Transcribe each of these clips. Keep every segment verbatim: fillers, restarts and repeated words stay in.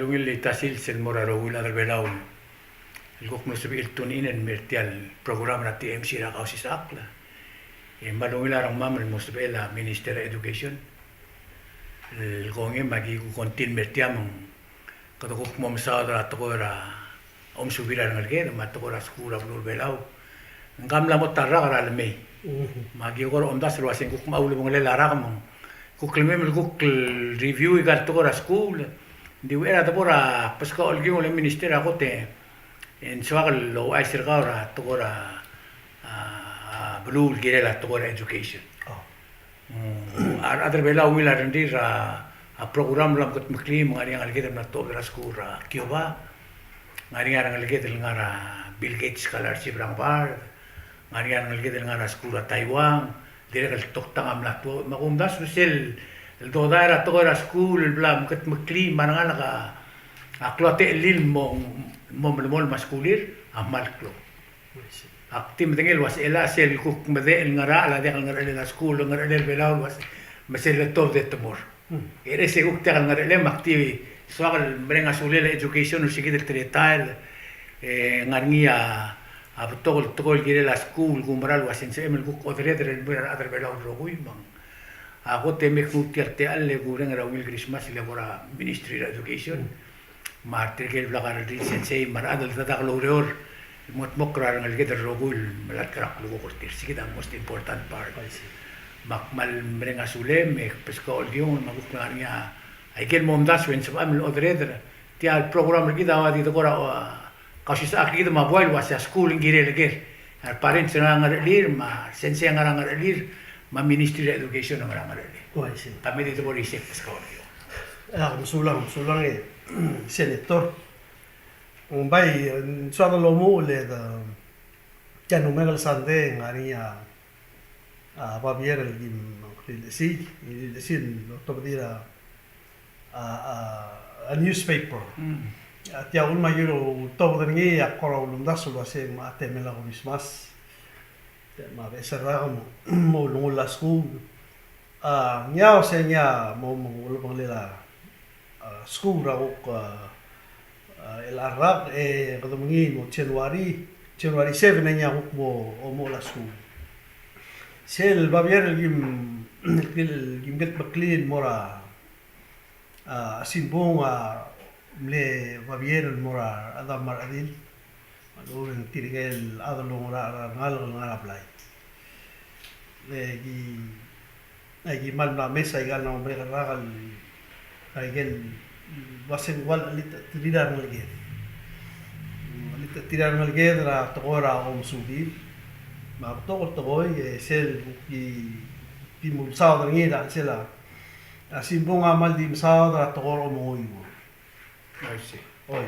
Ungil el tia el sils el mo er a rokui el chad er a Belau el kuk mo sebechir el tune in el mei er tia el program er a T M C er a Kausisechakl. E me a ungil a rengmam el mo sebechel a Minister er a Education el kongei me aki continue el mei er tiang, me ng kede kuk mo mesaod er a tekoi er a omesubir a rengeleked me a tekoi er a skuul er a beluu er a Belau. Ng mla mo ta el rak er a lemei. Me aki kora omdasu el uasei ng kuk mo ulebengelel a rak me ng kuk lemei me ng kuk review aika el tekoi er a skuul. Ng di uchei er a debo er a beskau el kiong el Minister a kot e ng soak el ouchais er kau er a tekoi er a, a, a beluu el kirel a tekoi er a education. Mm, a rechad er a Belau a ungil a rengrir er a, a program el mla mekedmeklii, me ng ngar er ngii a rengeleked el mla tuobed er a skuul er a Cuba, ng ngar er ngii a rengeleked el ngar er a Bill Gates Scholarship er a Harvard, ng ngar er ngii a rengeleked el ngar er a skuul er a Taiwan, dirrek el toktang a mla tuobed. Me a kumdasu sel, el dodai er a tekoi er a skuul el bla mekedmeklii me a rengalek a, a klou a techellir el mo, mo melemolem a skuulir a kmal klou. Ak di medengei el uasei chelecha sel kuk medechel el ngerachel a diak el ngerachelel a skuul, ngerachelel Belau el uasei me sel letobed e te mo er. E se kuk diak el ngerachelem me ak di soak el mereng a sulel a education el uase kid el teletael, e ng ngar er ngii a betok el tekoi el kirel a skuul, kumerang el uasei ng sebechem el kuk oderedel el mo er a rechad er a Belau el rokui me ng a kot e me knguu tia el techall e kureng er a ungil Christmas el eko er a Ministry er a Education. Me a tirke el blak a rengrir sensei me a rechad el dedak el oureor el mo dmokl er a rengeleked el rokui el melatk er a klukuk er tir. Sei kid a most important part. Me ak kmal mereng a sulem e beskau el kiong me a kuk ngar er ngii a ikel mo omdasu e ng sebecham el oderedel er tia el program er kid a ua di tekoi er a, a, Kausisechakl er kid me a buai el uasei a skuul ng kirel ker. A re parents a ngar er a ngerechelir, me a sensei a ngar er a ngerechelir, me a Ministry er a Education a ngar er a ngerechelir. Uaisei. Ka me di debo er isei e beskau el kiong. A, mesulang, mesulang e, Senator. Ng bai, e, ng soad el omuchel e de, tia el omekel Sandei, ng ngar er ngii a, a, babier el kim rilechesii, rilechesii el otobedir a, a, a, a newspaper. A tia uchul me aki ultobed er ngii a kora ulemdasu el uasei me a temel a Christmas. Te me a beches el rak me, mo ulengull a skuul. A, ngii a uasei ngii a mo, mo ulebengelel a, a, skuul er a kuk, a, a, el rak e kede mengiil el mo January, January seven e ngii a kuk mo omuchel a skuul. Sel babier el kim, el kim kedmeklii el mo er a, a, simbung a mle babier el mo er a rechedam me a rechedil. Me a lechub e ng tirke el chad el oungerachel er a rengalek el ngar er a blai. E ki, e ki kmal mla mes aika el mla merek el rak el, aike el uasei ng ua el chelitechetir a rengeleked. Chelitechetir a rengeleked er a tekoi er a omesubir. Me a betok el tekoi, e sel ki, ki mulsaod er ngii er a chelsel a, a simbung a kmal di mesaod er a tekoi er a omenguiu. Oi.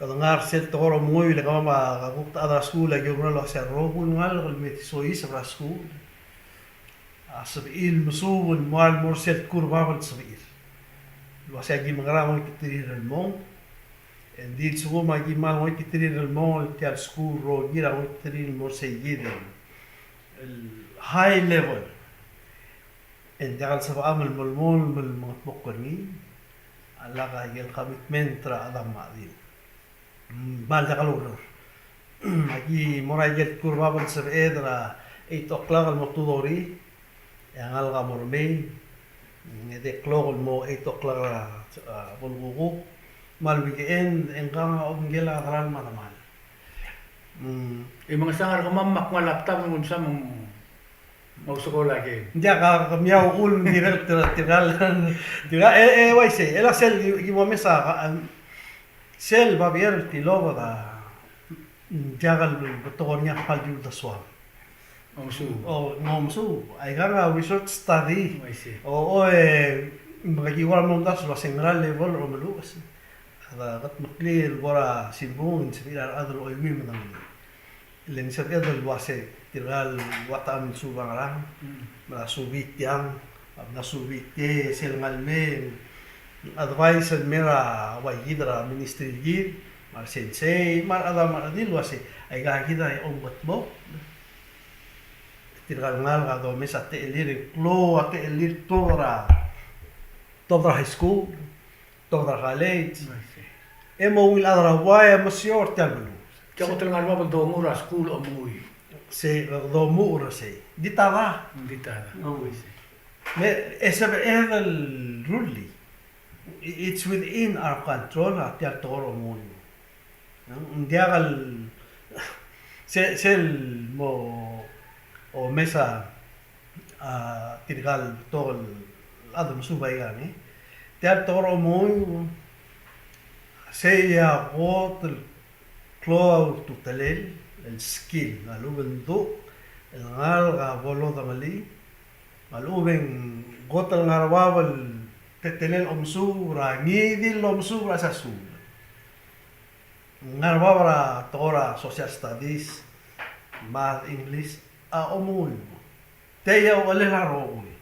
Kede ngar er sel tekoi er a omenguiu, le kemam a kuk chad er a skuul a ki oumerang el uasei a rokui el ngalek el me di soiseb er a skuul a sebechir el mesuub el mo er sel kurbab el sebechir el uasei a ki mekera ngoititerir el mong. E ng di lsekum a ki kmal ngoititerir el mong el tia el skuul el rokir a ngoititerir el mo er sei kid el high level. E ng diak el sebecham el melemolem el mengetmokl er ngii a lak a ikel commitment er a chedam me a chedil. Mm, kmal diak loureor. Aki mo er a ikel kurbab el sebeched er a eight o'clock el mo two thirty, e a ngalek a mo remei, ng edei el klok el mo eight o'clock er a, a, bo el kukuk, me a le weekend e ngkang a obengkel a cheral me a demal. Mm. E me ng ngesang er kemam me ak nguu a laptop me ng msa me ng Mo ousekool a kem. Ng diak a kemiu a uchul me ng dirrek tirka, tirka, tirka, e, e, uaisei, e le sel ki, ki mo mesa, a, sel babier el tilobed a, ng diak el betok er ngii a kmal di uldesuam. Omesuub. O, ng omesuub. Aikang a research study. Uaisei. O, o, e, me ki kora mo omdasu el uasei ngera el level er a omeluches. A, kede meklii el kora simbung, ng sebechir a rechad el oiuii me dengelii. Le ng sebeched el uasei tirka el ua techam el suub a ngerang, mm, me a suubii tiang, me a suubii tia, sel ngar er ngii a advice el mei er a ua kid er a ministry er kid, me a resensei, me a rechedam me a redil el uasei aika kid a omkedmokl. Tirka el ngalek a domes a techellir, klou a techellir, tuobed er a, tuobed er a high school. tobed er a college. I see. E mo ungil chad er a buai e mesiou er tia el beluu. Tia kot el ngar er a bab el dongull er a skuul, omenguiu. Se, domuchel er sei. Di tada. Di tada. No. I see. Me, e sebeched el rullii. It's within our control, a tia el tekoi er a omenguiu. Ng diak el, se, sel mo omes a, a, tirka el betok el chad el mesuub a ikang, e. Tia el tekoi er a omenguiu, sei a kot el klou a ultutelel, el skill, a lechub e ng duch el ngalek a bo lodengelii, a lechub e ng kot el ngar er a bab el teletelel omesuub er a ngii di el omesuub er a sel suub. Ngar er a bab er a tekoi er a social studies, math, English, a omenguiu. Tia a uchelel a rokui.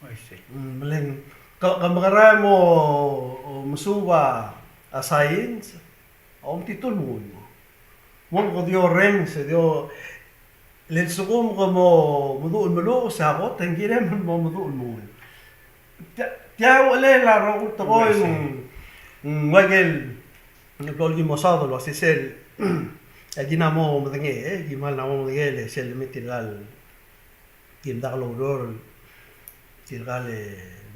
I see. Mm, me le ng, ke, ke mekerang e mo, o, mesuub a, a science, a omtitur el menguiu. Mo ng ko di orrenges, di o, le lsekum ke mo meduch el meluches a kot, e ng kirem el mo meduch el menguiu. Tia, tia a uchelel a rokui el tekoi. Uaisei. Ng, ng ua ikel, ng blo el ki mo saod el ua se sel, e ki mla mo medengei, e, ki mla mo medengei, e, sel lemei tirka el, ki mdak el oureor, tirka el, e,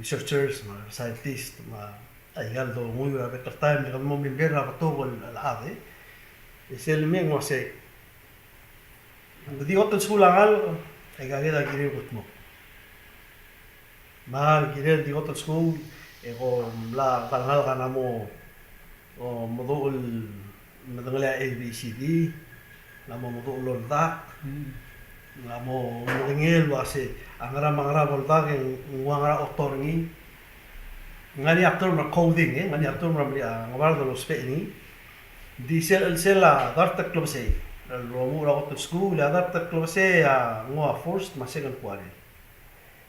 researchers, me a scientist, me a aika el donguiu er a bek el taem, e kede mo member er a betok el chad, e. E sel lemei ng ua se, ng di kot el skuul a ngalek, e aika kid a kirel kudmokl. Me a kirel di kot el skuul, e kom mla, kal ngalek a mla mo, o, meduch el medengelii a A B C D, mla mo meduch el oldak, mm, mla mo medengei el ua se, a ngera me a ngera bo ldak, e ng ua ngera a otor er ngii. Ng ngar er ngii a term er a coding, e, ng ngar er ngii a term er a, a, Ngebard el ousbech er ngii. Di sel, sel a dart el klebesei. El omuchel a kot el skuul, a dart el klebesei a nguu a first me a second quarter.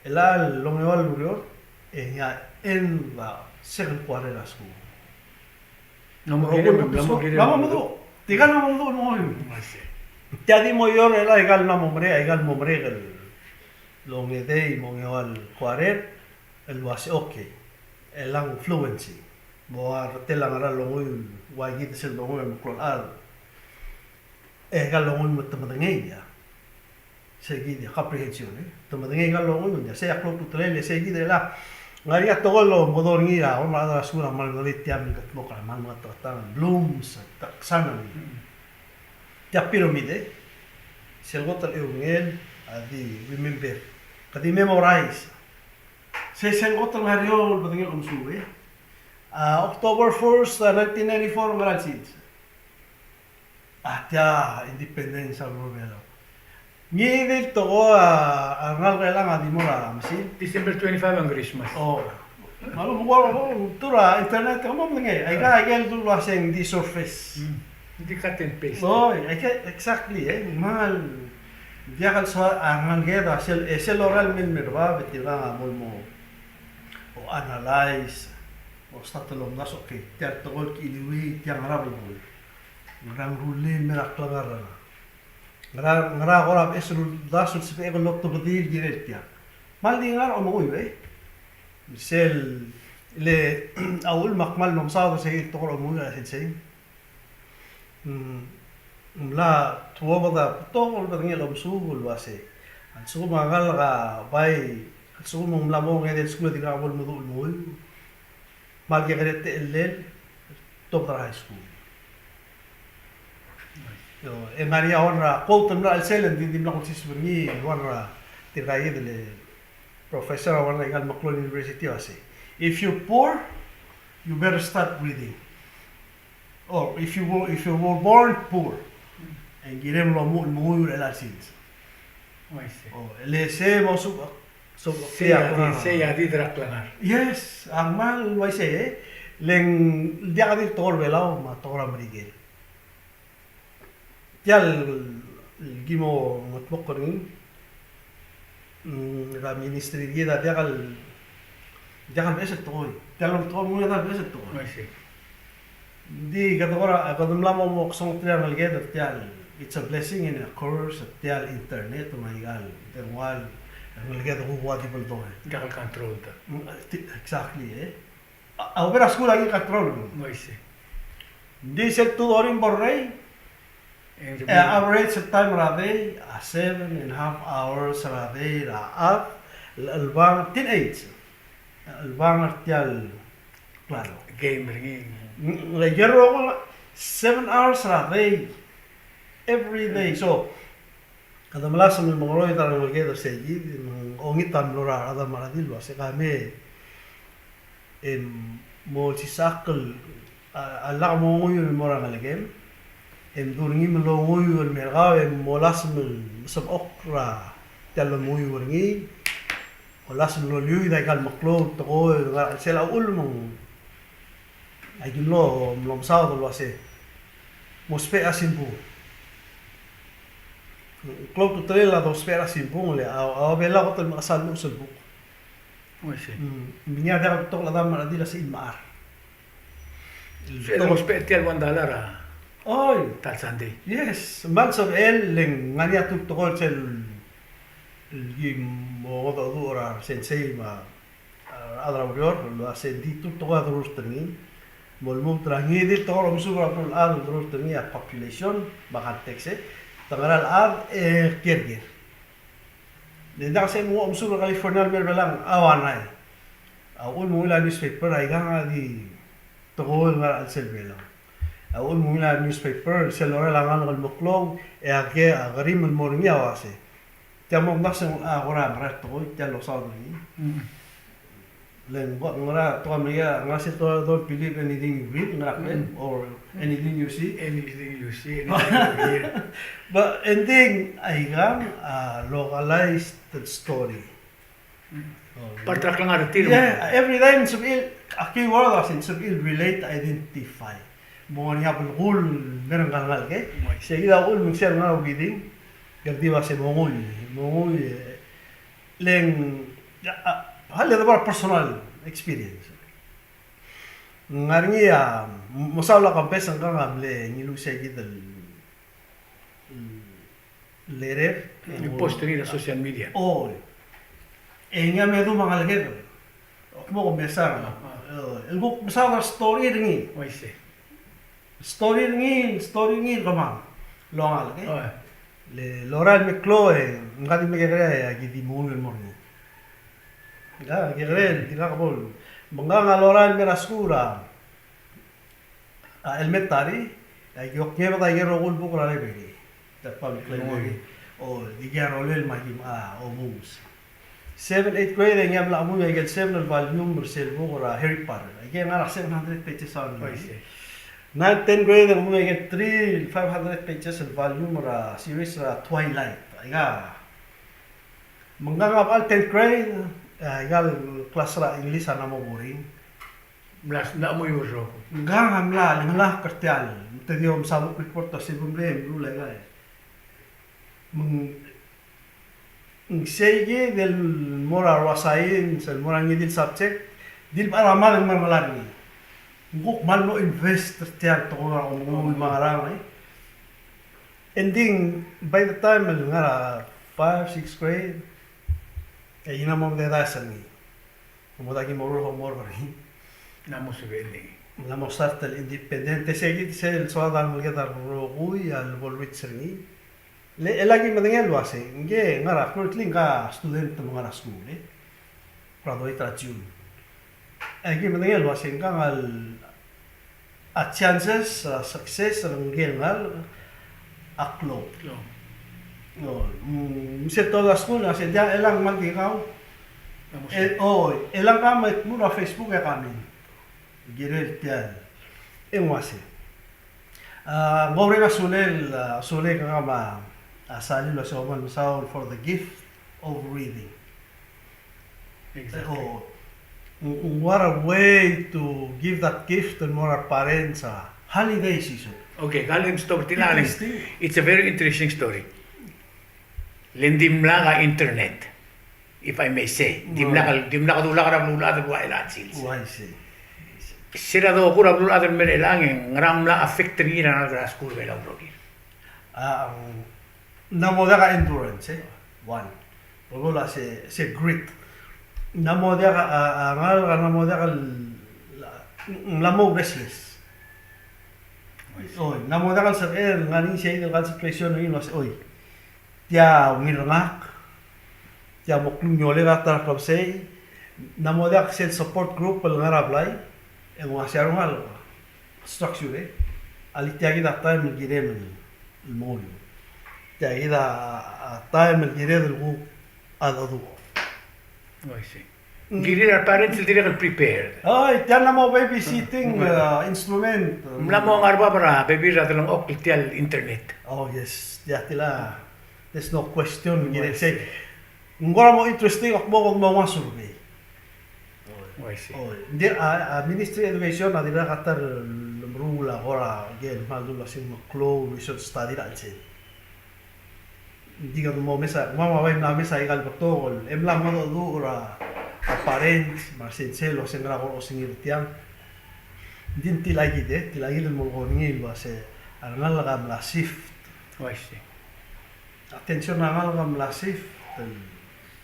Chelecha el ongeua el ureor, e ng end a second quarter er a skuul. Ng mo kirem, ng mo kirem. Ng mo meduch. Tirka el mo meduch el menguiu. I see. Tia di mo er a, aika el mla mo merek, aika el mo merek el ongedei me a ongeua el quarter, el ua se, okay. Chelechang fluency. Mo ua retel a ngera el onguiu, ua kid sel donguiu el meklou el chad. E aika el onguiu me te medengei a. Sei kid a comprehension, e. Te medengei aika el onguiu, e sei a klou a ultutelel, e sei kid el a. Ng ngar er ngii a tekoi el omekedong er ngii a, a rechad er a skuul a kmal medengelii tia el meketmokl, a kmal mengetaketang, blooms taxonomy. Mm. Tia el pyramid, e. Sel kot el eungel a di remember. Ke di memorize. Sei sel kot el ngar er eou el bedengel omesuub, e. A, October first, a, nineteen ninety-four, ngera el sils? A, tia independence er a beluu er a Belau. Ngii di el tekoi a, a rengalek er chelechang a di mo er a mesin. December twenty-five a Christmas. O. Me a lechub e ng ua, ua, ua, tir a internet, ke mo medengei. Aika, aike el dul ua se ng di surface. Mm. Ng di cut and paste. O, aike, exactly, e. Kmal diak el soal a rengalek a sel, e sel lorael el mei er a bab, e tirkang a mo, mo, o analyze, o start el omdasu, okay, tia el tekoi el kiliuii, tia ngera belkul. Ngera ng rullii el mei er a klengar er a. Ngera, ngera kora beches el uldasu el sebechek el otobedii el kirel tia. Kmal di ngar er a omenguiu, e. Sel, le, a uchul me ak kmal mlo mesaod er sei el tekoi er a omenguiu er a sensei. Mm, ng mla tuobed a betok el bedengel omesuub el ua se. A lsekum a ngalek a bai, a lsekum ng mla mo ongedei el skuul e dirkak bo lemeduch el menguiu. Kmal kekerei a techellel, tobed er a high school. Io, e ng ngar er ngii a one er a quote el mla er a chelsel, e ng di, dimlak kulsiseb er ngii, one er a tirka el professor a one er aika el meklou el university a uasei, if you're poor, you better start reading. Or if you were, if you were born poor, e ng kirem el omuchel el menguiu er chelecha el sils. Uaisei. O, le sei mo sub, sub, sei a, sei a di, sei a di er a klengar. Yes, a kmal uaisei, e. Le ng diak di el tekoi er a Belau me a tekoi er a Merikel. Tia el, el ki mo ngetmokl er ngii, mm, er a ministry er kid a diak el, diak el beches el tekoi. Tia el tekoi el menguiu a diak el beches el tekoi. I see. Ng di kede kora, kede mla mo, mo kesongeterir a rengeleked er tia el, it's a blessing and a curse er tia el internet me aika el dengua el rengeleked el kuk ua di beldoi. Diak el control er a. Mm, exactly, e. A, a, oba er a skuul a ngii a control. Ng di sel two thirty el bo er ngii, e, average el time er a day, a seven and a half hours er a day er a chad el, el bang teenage. El bang er tia el klalo. Game er ngii. Ng, ng, ng, seven hours er a day. Every day. So, kede melasem el mengeroid a rengeleked er sei kid, me ng ongit a mlo er a rechad me a redil el uase ka me, e, mo olsisechakl a, a lak monguiu el mo er a ngelekem, e mdu er ngii me longuiu el mer kau, e molasem el mesebechokl er a tia el lomenguiu er ngii, molasem el loliuid aika el meklou el tekoi el ngar er a chelsel a uchul me ng, aike el mlo, mlo mesaod el uase, mousbech a simbung. Klou a ultutelel a dousbech er a simbung, le a, a Belau a kot el mechesang el luches el buk. Oi, sei. Mm, me ng diak el betok el chad me a redil a sebechir el mechar. Sel dousbech er tia el one dollar a. Oi. Ta el Sunday. Yes, me ng sebechel, le ng ngar er ngii a tekoi el sel, el ki mo mengedecheduch er a resensei me a, a, rechad er a ureor, el uase ng di tekoi a derurt er ngii. Me lmuut er a ngii di el tekoi el omesuub er a beluulechad el derurt er ngii a population, me a context, e. Te ngar er a chad, e, kiei er ker. Le ng diak sei mo omesuub er a California el mer Belau, a ua ngii. A uchul me ng ungil a newspaper, aikang a di tekoi el ngar er a chelsel Belau. A uchul me ng ungil a newspaper, sel lorael a ngalek el meklou, e a ke, a kerim el mo er ngii a uase, tia mo mdasu a kora mera el tekoi, tia el losaod er ngii. Mm. Le ng ko ngera, te ko mle, ngera sel to, don't believe anything you read, ngera kle, mm, or anything you see. Anything you see, anything you hear. But ending, aikang, a, localized story. Mm. Oh, part er a klengar er tir. Yeah, every time sebechir, a keyword a se ng sebechir relate, identify. Mo ngar er ngii a belkul el mer ngka el ngalek, e. Oi. Sei kid a uchul me ng sel ngar er a Withing, kede di uase monguiu, monguiu, e, le ng, a, a, hal e de bo er a personal experience. Ng ngar er ngii a, m-, mesaul a campus e ngkang a mle ngiluu sei kid el, el letter. Ng post er ngii er a social media. O. E ngii a me dmu me a ngalek el. Kmo ko mesa. A, a. E, el kuk mesaod a story er ngii. Oi, sei. Story er ngii, story er ngii el kemam. Lo ngalek, e. Oi. Le lorael el meklou, e, ngka di mekekerei a ki di menguiu el mo er ngii. Ngka, kekerei, di ngak bo. Me ngkang a lorael el mer a skuul er a, a, elementary, a ki okngebed aike el rokui el buk er a library. Tia el public library. O, di ki a rolel me a ki, a, omuus. Seven, eight grade, e ngii a mla chemuiu aike el seven el volume er sel buk er a Harry Potter. Aike ngar er a seven hundred pages a volume. Oi, sei. Nine, ten grade, e ng chemuiu aike el three, five hundred pages el volume er a series er a Twilight. Aika. Me ngkang a bechal tenth grade, e, aika el class er a English a mla mo boring. Mla, mla chemuiu el rokui. Ngkang a mla, le ng mla kertial. Me te di omsa book report a se bo mle, mle, le, le. Me ng, ng sei kid el mo er a rua science, el mo er a ngii di el subject, di le bo er a mad e ng mla er ngii. Ng kuk kmal mlo invest er tia el tekoi er a omenguiu me a ngerang, e. Ending, by the time el ngar er a five, six grade, e ngii a mo mededaes er ngii. Ng mo daki mo ruul a homework er ngii. Ng mo sebechel. Ng mo start el independent. E sei kid sel soad a rengeleked a rokui a lebo el reach er ngii. Le, e le aki medengei el uase, ngke ngar er a, currently ngka student me ngar er a skuul, e. Graduate er a June. E aki medengei el uase, ngkang a, a chances, a success, er ngke el ngalek, a klou. Klou. No, mm, me sel to er a skuul, a se diak, e le ng kmal di kau. E, o, e le ngka me tmuu er a Facebook e comment. Kirel tia el. E ng uase. A, ng oureng a sulel, a, sulel kemam a, a, Salil el uase kmal mesaul for the gift of reading. Exactly. O, w-, what a way to give that gift el mo er a parents, a, holiday season. Okay, kau le stop er tir. Interesting. It's a very interesting story. Le ng dimlak a internet. If I may say, dimlak, dimlak a dulak er a beluulechad el ua chelecha el sils. Ua, I see. Se er a dokur a beluulechad el mei er chelechang, e ngera mla affect er ngii er a ngalek er a skuul er a Belau el rokir? A, ng mla mo diak a endurance, e. One. Bo lak se, se grit. Ng mla mo diak a, a, a ngalek a ng mla mo diak el, a, ng mla mo restless. Oi, ng mla mo diak el sebechel, ng ngar er ngii sei el consideration er ngii el uasei, oi, tia ungil er ngak, tia mo klungiolel a ta er a klebesei, ng mla mo diak sel support group el ngar er a blai, e ng uasei a rengul a structure, e. A le tia kid a taem el kirem el mo ungil. Tia kid a, a taem el kired el kuk a dedu. Oh, I see. Mm. Ng kirir a parents el dirrek el prepared. Oi, tia ng mla mo babysitting, mm, uh, instrument. Ng mla mo ngar er a bab er a bebil er a delengchokl tia el internet. Oh, yes. Tia tila, there's no question. Ng kirem sei. Ng kora mo interesting, ak mo, mo ua survey. Oh, I see. Oi, ng di a, a Ministry of Education a dirrek a ta el meruul a kora, again, kmal dul a sel mo klou research study er a chelsel. Ng di kede mo mesa, me a bai mla mesa aika el betok el, e mla mo dedu er a, a parents, me a resensei el uasei ngera kora osengir tiang. Ng di ng tilakid, e, tilakid el mo ko er ngii el uasei, a rengalek a mla shift. Oh, I see. Attention er a rengalek a mla shift.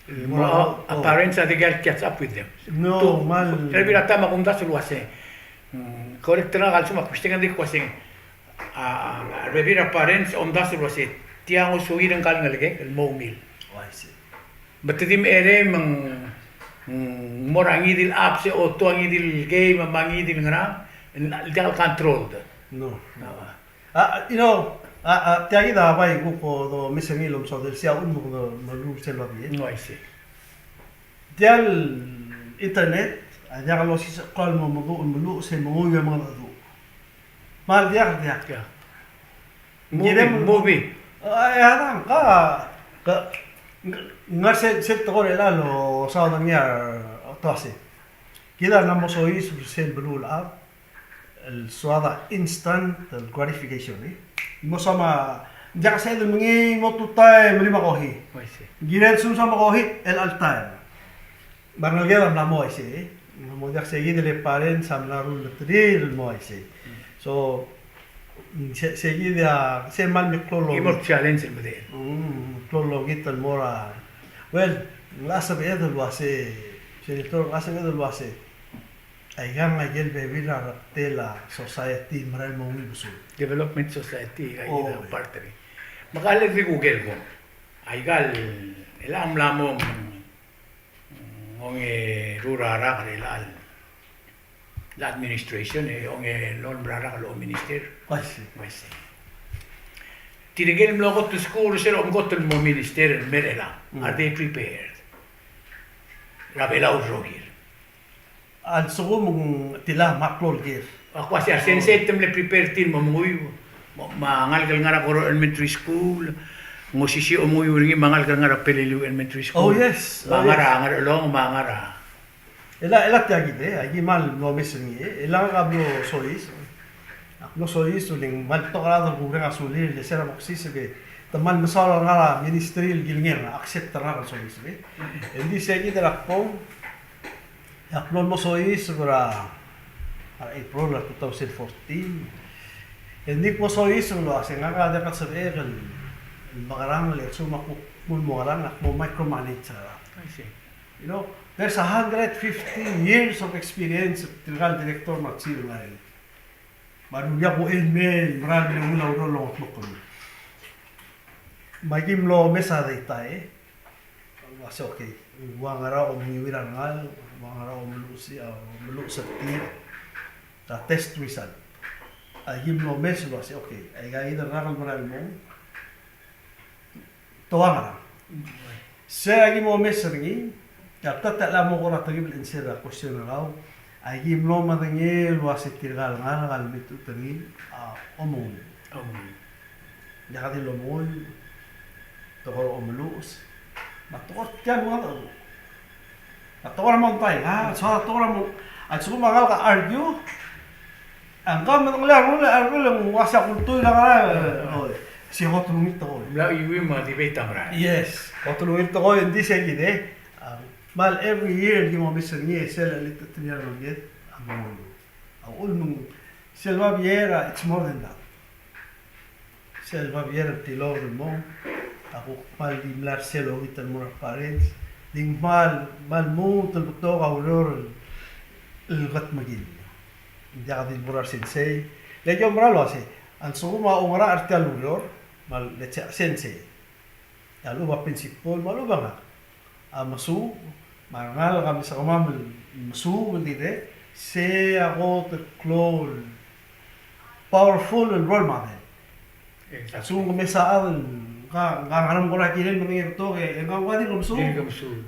El mo, a, a parents a diak el catch up with them. No, kmal. Rebebil er a taem a kumdasu el uasei. Mm, correct er ngak a lsekum ak mistake, ng di ko uasei. A, a, rebebil er a parents a omdasu el uasei, tia ngosuir ngka el ngelekek el mo ungil. Oh, I see. Me te di mecherei me ng, mm, mo er a ngii di el apps e oto a ngii di el game, me a ngii di el ngerang, el diak el controlled. No. A, you know, a, a, tia kid a bai kuk domes er ngii el omesodel, sei a uchul me kede meruul sel babier. Oh, I see. Tia el internet a diak losisechakl el mo meduch el meluches e menguiu e mengedecheduch. Me a diak, diak. Yeah. Movie, movie. A, e a dang, ka, ka, ng-, ngar sel, sel tekoi er chelechang el soad er ngii a, a, te uasei. Kid a mla mo soiseb er sel beluulechad el soad a instant el gratification, e. Ng mo soam a, ng diak a sebeched el mengiil mo tutau e melim a kohi. Oh, I see. Ng kirel lsekum soam a kohi, el all time. Me a rengeleked a mla mo uaisei, e. Ng mo diak, sei kid el parents a mla rullterir el mo uaisei. Mm. So, se, sei kid a, sei kmal meklou el, chimo el challenge el medechel. Mm, klou el ongit el mo er a, well, ng locha sebeched el uasei, Senator, ng locha sebeched el uasei. Aika ng aike el bebil er a rektel a society el merael el mo ungil besul. Development society, aika kid a part er ngii. Me ka le di kuk el kmo, aika el, el mla mo, mm, ongeru er a rak er chelecha el administration, e ongelolem er a rak el ominister. Uaisei. Uaisei. Tirke el mlo kot el skuul er se el omkot el mo minister el mei er chelechang. Mm. Are they prepared? Er a Belau el rokir. A lsekum ng tila me a klou el ker. Ak uasei a sensei te mle prepare er tir el mo menguiu, mo, me a ngalek el ngar er a Koror Elementary School, ng osisiu a omenguiu er ngii me a ngalek el ngar er a Peleliu Elementary School. Oh, yes. Me a ngar er a Ngerchelong, me a ngar er a. Chelecha, chelecha tia kid, e, aki kmal mlo omes er ngii, e, chelecha ak mlo soiseb. Ak mlo soiseb, e le ng kmal betok a rechad el kureng a sulir, le se er a boxes, e, te kmal mesaul a ngar er a ministry el kilengei, accept er ngak el soiseb, e. Engdi sei kid er a kbong, e ak mlo mo soiseb er a, er a April er a two thousand fourteen. Engdi ak mo soiseb el uasei ngak a diak el sebechek el, el mekerang, le lsekum ak kuk mo mekerang, ak mo micromanage er a. I see. You know, there's a hundred fifty years of experience er tirka el director me a chief el ngar er ngii. Me a rullii a uchei el mei el merael el mle ungil a ureor el longedmokl. Me aki mlo omes a data, e. Uasei, okay, ua ngera a omenguiu er a rengalek, ua ngera a omeluches, a omeluches er tir, a test result. Aki mlo omes el uasei, okay, aika kid el rak el merael el mong, te ua ngerang. Se aki mo omes er ngii, e a ta el mo kora tekib el answer er a question er kau, aki mlo medengei el uasei tirka el ngalek a lemiu el techur er ngii a omenguiu. Omenguiu. Diak di lomenguiu, tekoi er a omeluches, me a tekoi er tia el mengedecheduch. A tekoi er a mountain, a, so a tekoi er a mount-, a lsekum a ngalek a argue, a ngka a medengelii a rule, a rule ng uasei a kultuil a ngar er a, o, se kot el ungil tekoi. Mla iuiu me a debate a merael. Yes, kot el ungil tekoi, engdi sei kid, e. A, kmal every year, ki mo omes er ngii, e sel a litetelir a rolel, a mo, a uchul me ng, sel babier, a, it's more than that. Sel babier el tilobed el mong, a kuk kmal di mla er sel ongit el mo er a parents, di ng kmal, kmal lmuut el betok a ureor el, el kedmekill. Ng diak di el bo er a resensei. Le ki oumera el uasei, a lsekum a oungerachel er tia el ureor, me a le sensei, a lechub a principal, me a lechub e ngak a mesuub, me a rengalek a mesa kemam el mesuub el dirrek, sei a kot el klou el powerful el role model. Exactly. A lsekum ke mesa a chad el ngka, ngka ngerang kora kirel me ng betok e ngka ng ua dirk mesuub. Dirk mesuub.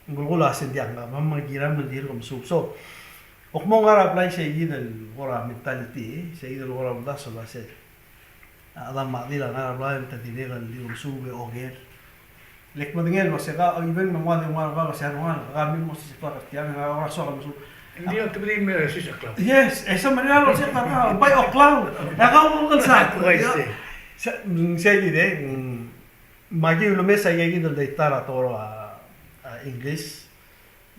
Ng belkul a sei ng diak, ngak me ng kiram el dirk mesuub. So, ak mo ngar er a blai sei kid el kora mentality, sei kid el kora uldasu el uasei, a chad a mla di el ngar er a blai me te dirrek el dirk mesuub e oker. Le ak medengei el uasei ka, even me ng ua di ngua el uasei a rengalek, ka me mo sisechekl er tiang, ngak a kora soak el mesuub. Ng di a tebedii me sisechekl. Yes, e se mera el uasei ka, ka bai oklou. E ka mo kelsang. Uaisei. Se, mm, sei kid e, mm, Me aki ulemes aika kid el data er a tekoi er a, a, English,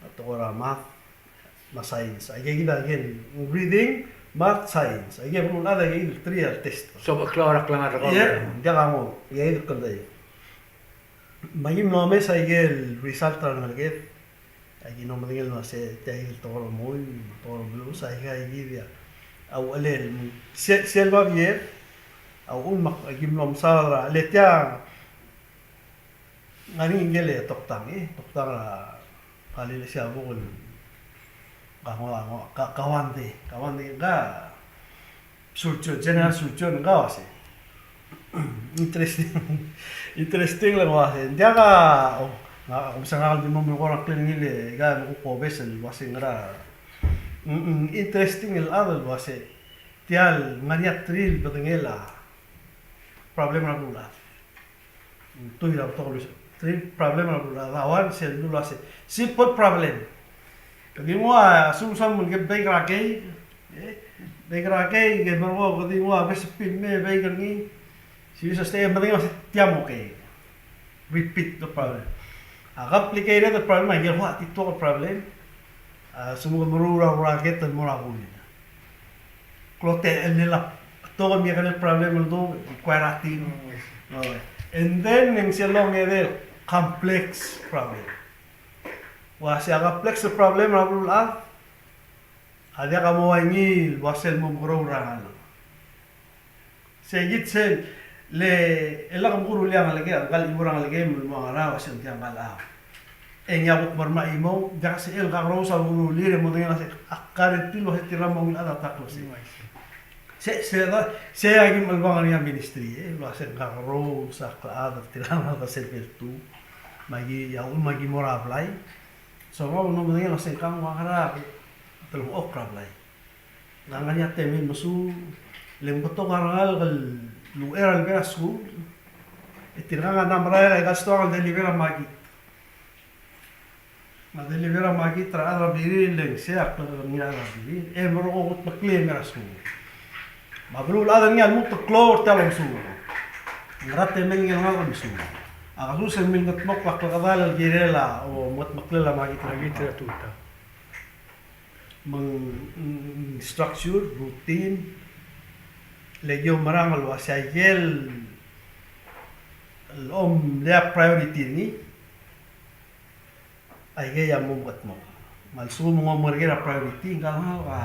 a tekoi er a math, me a science. Aika kid a, again, reading, math, science. Aika beluulechad aika kid el three a test. So, klou er a klengar er kau. Ie, ng diak a mo, aika kid el kldei. Me aki mlo omes aike el result er a rengeleked. Aki mlo medengei el uasei tia el tekoi er a mui, tekoi er a beluu, se aika kid a uchelel. Se, sel babier, a uchul me aki mlo mesaod er a, le tia, ng ngar er ngii a toktang, e, toktang er a Galilei Siabuk el, ka, ka, ka, Kawande, Kawande, ka, surgeon, general surgeon, ka uasei. Interesting. Interesting el uasei. Ng diak a, o, ng, kom sa ngak el di mo melekoi er a ngklel ngii le, aika el kuk obes el uasei ngera. Mm, mm, interesting el chad el uasei. Tia el ngar er ngii a three el bedengel a problem er a beluulechad. Ng tuil er a betok el uasei. Three problem er a beluulechad. A one, sel beluulechad, simple problem. Ke di nguu a, assume someone ke bake er a cake, e, bake er a cake, ke merekong, ke di nguu a recipe el me bake er ngii. Se, se, se, e medengei el uasei tia mo cake. Repeat the problem. A complicated el problem, a ikel kuk di betok el problem. A, se mo meruul a rocket el mo er a buil. Klou a techellir a betok el mekekerei el problem el duubech, require a team. Mm, yes. Okay. And then, e ng sel ongedei el complex problem. Uasei a complex el problem er a beluulechad, a diak a mo ua ngii el uasei el mo mekerou er a ngalek. Sei kid sel, le, e lak mkuruul a ngelekek, ngka el chimo er a ngelekek me ng mo ngar er a, uasei ng diak ngka el chad. E ngii a kuk mermang a chimong, diak sel kakerous a ukerulir e mo medengei el uasei, ak guarantee el uasei tirka a mo ungil chad a ta el klou sei. Mm, I see. Se, se, da, sei a ki mle bang er ngii a ministry, e, el uasei ng kakerous a klechad er tirka el ngalek er sel beltuu. Me aki, a uchul me aki mo er a blai. So, me ng mo medengei el uasei ngka ng ua ngera, telengchokl er a blai. Ng ngar er ngii a temel el mesuub, le ng betok a rengalek el uchei er a lebo er a skuul. E tirka a ngar er a merael, aika el stoang el deliver a makit. Me a deliver a makit er a rechad er a blirir, le ng sei a klekerengir a rechad er a blirir. E merekong e kutmeklii e mei er a skuul. Me a beluulechad er ngii a lmuut el klou er tia el omesuub. Ngera temel ngii el ngalek el mesuub. A kasus e ng milkedmokl a klekedall el kirel a, o, mengetmeklel a makit er a tutau. Me ng, ng, ng structure, routine, le ki oumerang el uasei aike el, el omlea priority er ngii, aikei a mo mekedmokl. Me a lsekum ng omengerker a priority, ngka a,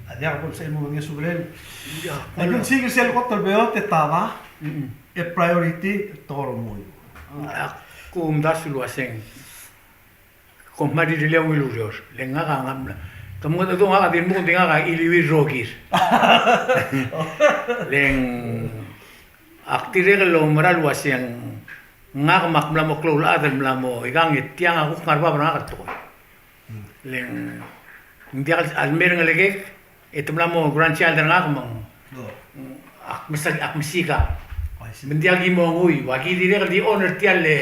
a diak bo lsebechel el mo mengesublel. Ia, a ikel sel kot el beot e taba, mm-mm, e priority, tekoi er a mui. Ak omdasu el uaseng. Kom kmal di rirellii a ungil ureor, le ngak a ngar mla. Ke mengedecheduch ngak a di lmuut e ng di ngak a chiliuii el rokir. Le ng ak dirrek el oumera el uaseng ngak me ak mla mo klou el chad el mla mo ikang e tiang a kuk ngar er a bab er ngak el tekoi. Le ng diak el mei er a ngelekek, e te mla mo grandchild er ngak me ng, ak mesa-, ak mesika. Me ng diak ki mo nguu, ua ki dirrek el di honor tia el, e,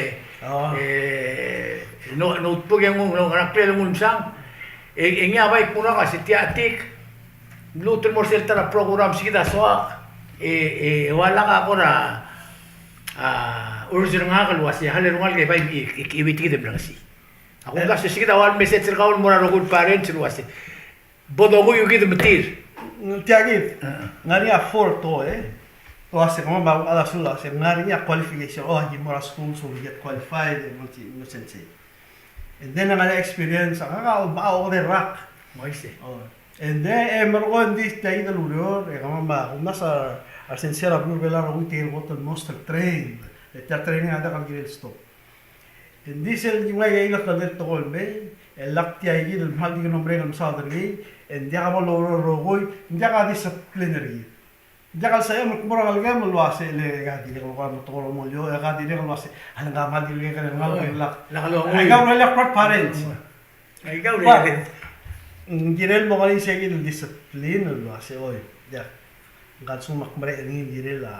no-, notebook e nguu, ngera ngklel e nguu el msang. E, e ngii a bai kmo ngak a se tia a tik, lmuut el mo er sel ta er a program se kid a soak, e, e ua lak a kora, a, urge er ngak el uasei a chelecha el rengalek e bai, e, e, e, e, kid e mlengesii. A kuk, a se kid a ua el message er kau el mo er a rokui el parents el uasei bo donguiu kid me tir. Tia kid, ng ngar er ngii a four to, e. Uasei kemam a, a, a, se ng ngar er ngii a qualification, o, aki mo er a school, so we get qualified, e mo, mo sensei. And then ng ngar er ngii a experience, a, a, a, a, okedei el rak. Uaisei. Oh. And then, e merekong e ng di tia kid el ureor, e kemam a, kumdasu a, a sensei er a beluu er a Belau a rokui tirke el kot el most trained. E tia el training a diak el kirel stop. E ng di sel di ngii a ikel tekoi el mei, e lak tia kid el kmal di ko el merek el mesaod er ngii, e ng diak bo loureor el rokui, ng diak a discipline er kid. Ng diak el sebechem el kmo er a ngelekem el uase le ka dirrek el kora mo tekoi el mo okiu, e ka dirrek el uase a le ng kmal dirrek el ngalek el lak. Lak el ongui. Aika el ureor el parents. Aika el ureor. Ng kirel mo ngar er ngii sei kid el discipline el uase, oi, diak. Ng kmal sel kmal merek er ngii el kirel a,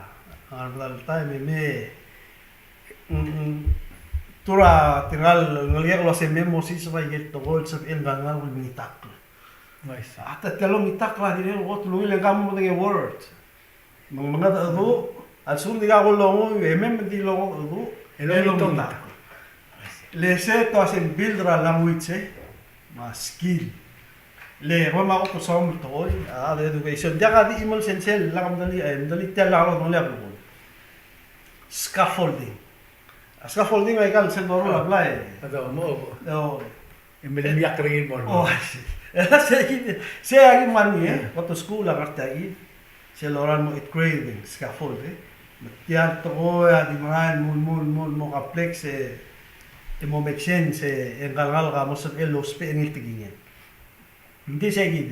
a ngar er a medal el taem e me, mm, mm, tir a, tirka el ngelekek el uase me mo siseb a ikel tekoi el sebechel el ngalek el mengitakl. Uaisei. A ta tia el ongitakl a dirrek el kot el ungil e ng kmal mo medengei a word. Me ng mengedecheduch, a lsekum ng di kuk longuu, e mei me di longedecheduch, e longitakl. Uaisei. Le sei te uase ng build er a language, e, me a skill. Le kemam a kot el soam el tekoi, a, a education. Diak a di chimo el sensei el lak medengei, e, medengei tia el lak lodengelii a belkul. Scaffolding. A scaffolding a ikal sel doruul a blai. A doruul. Oh. E me le miak er ngii el mo. Oh, I see. E sei kid, sei a ki mle ngii, e. Kot el skuul a ngar tia kid. Sel lorael el mo eighth grade, e, scaffold, e. Me tia el tekoi a di merael el mo, mo, mo, mo complex, e, e mo make sense, e, e ngka el ngalek a mo sebechel el ousbech er ngii el tekingel. Ng di sei kid.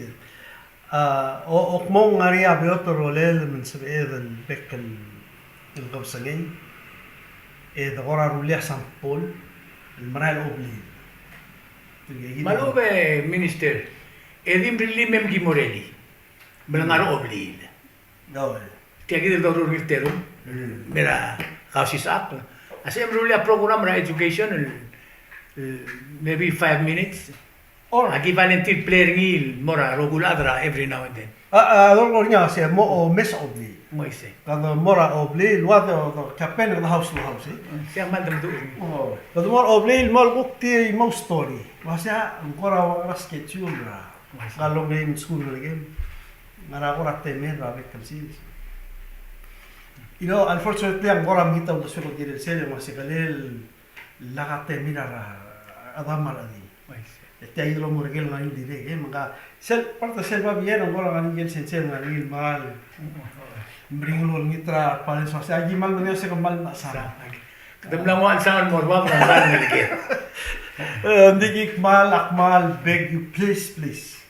A, o, o kmo ng ngar er ngii a beot el rolel me ng sebeched el bek el, el kebesengei, e de kora rullii a sample el merael el obliil. Me a lechub e Minister, e di mrellii me mkimorelii me le ngar er a obliil. Tia kid el doruul er ngii el terung, me er a kausisechakl. A se mrullii a program er a education el, el maybe five minutes. Or aki volunteer el play er ngii el mo er a rokui el chad er a every now and then. A, a, dolekoi er ngii a se mo omes a obliil. Mo isei. Kede mo er a obliil, el ua de, de campaign er a house to house, e. Sei a kmal de meduch er ngii. Oh. Kede mo er a obliil, mo kuk tia el mo story. Ua se a, ng kora ua ngera schedule er a. Ua se a long day in school er a game. Ngera kora temel er a bek el sils. You know, unfortunately, a ng kora mekngit a uldesuek el kirel sel, e ng ua se kelel lak a temel er a, a rechedam me a rechedil. Ua isei. E tia kid el omuchel er ngii el dirrek, e, me ng ka, sel, part er sel babier, e ng kora ngar er ngii el sensei el ngar er ngii el kmal meringel el olengit er a parents el uase, aki kmal medengei el uase ke kmal mechesang. Kede mla mo chelsang el mo er bab er a ngar er ngii el ker. E, ng di ki kmal, ak kmal beg you, please, please.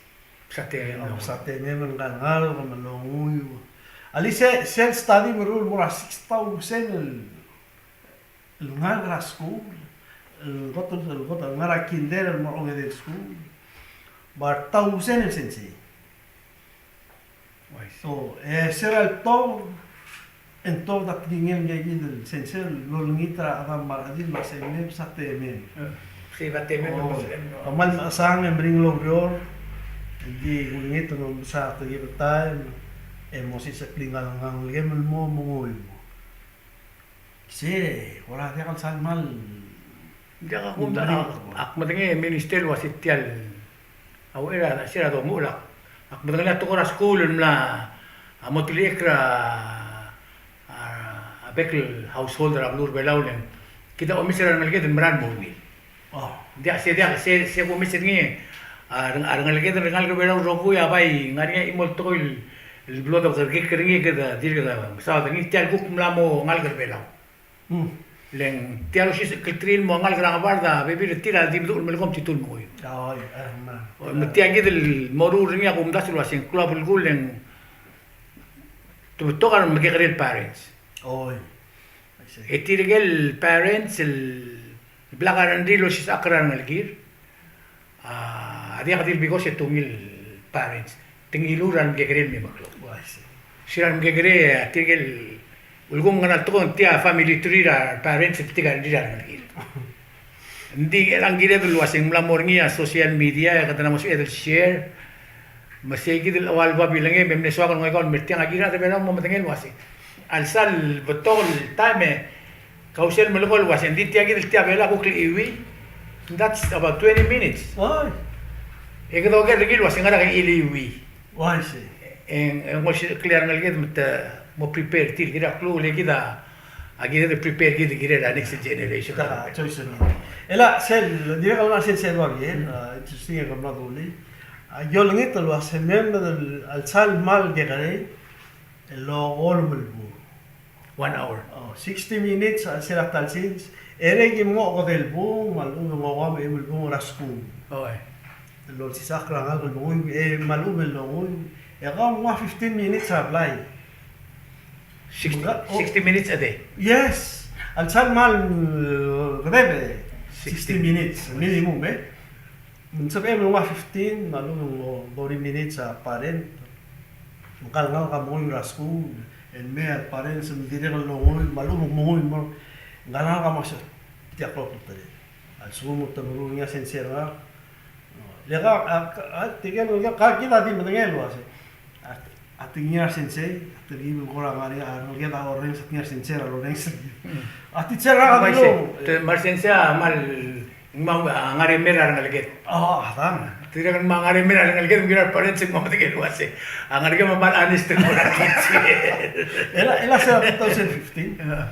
Msa temem. Msa temem el ngalek, me longuiu. Alii, sel, sel study me ruul el mo er a six thousand el el ngalek er a skuul, el kot, el kot el ngar er a kinder el mo er a ongedei el skuul, me a thousand el sensei. Ua isei. So, e se er a letobed, e ng tobed a tekingel ngike kid el sensei el olengit er a chedam me a rechedil me se mei msa temem. E, sei a temem. Oh, el kmal mechesang e meringel oureor, e di kulengit el mo msa tekingel taem, e mo siseb el ngalek el mo, mo menguiu. Se, kora diak el sal kmal. Diak a kumdasu, ak medengei e Minister el uase tia el, a uchei er a, se er a domuchel, ak medengelii a tekoi er a skuul el mla, a mo telia er a, a, a bek el household er a beluu er a Belau el ng, kid a omes er a rengeleked el merael el mo ungil. Oh. Diak, se diak, se, se kumes er ngii, a, reng-, a rengeleked, rengalek er a Belau el rokui a bai ngar er ngii a chimo el tekoi el, el blo dekerekikl er ngii, kede dirk mesaod er ngii, tia el kuk mla mo ngalek er a Belau. Mm. Le ng tia el osisechekl er tir el mo ngalek er a ngebard a bebil er tir a di meduch el melekoi me titu el menguiu. Oh, e, me. O, me tia kid el moruul er ngii a kumdasu el uase ng klou a belkul e ng te betok a remekekerei el parents. Oh, e. E tirke el parents el blak a rengrir el osisechakl er a rengelekir, a, a diak di le because e te ungil el parents. Te ngiluu er a remekekerei el me meklou. Ua isei. Se er a remekekerei, a tirke el, ulekum ng ngera el tekoi, ng tia family tree er a parents el tirke el rengrir a rengelekir. Ng di er a kired el uase ng mla mo er ngii a social media, e kede mla mo sebeched el share. Me sei kid el ua el babilengei, me mle soak el ngoikau el mer tiang, a kirel a rechad er a Belau el mo medengei el uase a lsal betok el taem e kausel melekoi el uase ng di tia kid el tia Belau a kuk lechiuii. That's about twenty minutes. Oi. E kede oker er ngii el uase ngera ke chiuii. Ua isei. E ng, e ng osisechekl a rengeleked me te mo prepare tir, kirel a klou el kid a, a kired el prepare kid el kirel a next generation. Ka choice er ngii. E le sel, dirrek el ngar er sel, sel babier, e, interesting e ke mla dulii. A ki olengit el uase me mei el, a lsal kmal kekerei el okolem el bung. One hour. Oh, sixty minutes a sel a ta el sils. E le ki mo okedei el bung, me a lechub e ng okedei el bung er a skuul. Oh, e. El olsisechakl er a ngalek el menguiu, e me a lechub e ng menguiu. E kau ng ua fifteen minutes a blai. Sixty, nga, oh, sixty minutes a day? Yes. A lsal kmal, mm, kedeb e sixty, sixty minutes, minimum, e. Me ng sebechem el nguu a fifteen, me a lechub e ng thirty minutes a parent. Ngka el ngalek a menguiu er a skuul, e ng mei a parent, se ng dirrek el menguiu, me a lechub e ng menguiu, me ngka el ngalek a mo se, tia klok el tele. A lsekum te meruul er ngii a sensei er ngak. Le ka, a, a, a, tirke el, ka, kid a di medengei el uase. A, a tekingir a sensei, a telkib el kora ngar er ngii a rengeleked a orrenges, a tekingir a sensei a orrenges. Mm. A teacher er a, me a sensei, te, me a sensei a kmal, me a ngar er a mei er a rengeleked. Oh, a dang. Tirke el me a ngar er a mei er a rengeleked, me a parents a kmal medengei el uase. A ngar er ngii me a kmal honest el kora teacher. E le, e le se er a two thousand fifteen. Yeah.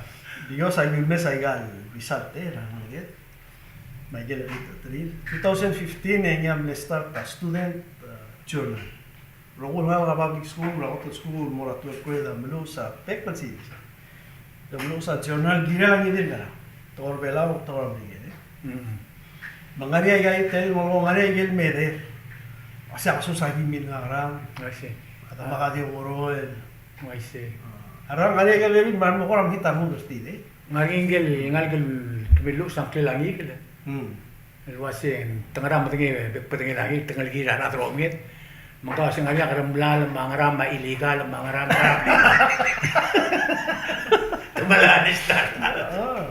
Because a ki mes aika el result er a rengeleked. Me aike el eight three. Two thousand fifteen e ngii a mle start a student, uh, journal. Rokui el ngalek er a public school, er a kot el skuul, el mo er a twelfth grade a meluches a bek el sils. Te meluches a journal, kirel a ngii di el ngerang. Tekoi er a Belau, tekoi er a Merikel, e. Mm. Me ng ngar er ngii a ikel, mo ngar er ngii a ikel meder. A se a kesus a ki mle ngerang. I see. A demak a di oureor el. I see. A, a ngar er ngii a ikel meder, me a mo kora mekngit a rengud er tir, e. Ng ngar er ngii a ikel ngalek el meluches a ngklel a ngikel. Mm. El uase, te ngera medengei, bek bedengel a ngikel, te ngelekir a rechad er a omenged. Me ng kau se ng ngar er ngii a keremlal, me a ngera, me a illegal, me a ngera, me a ngera. Te mla understand. Ah.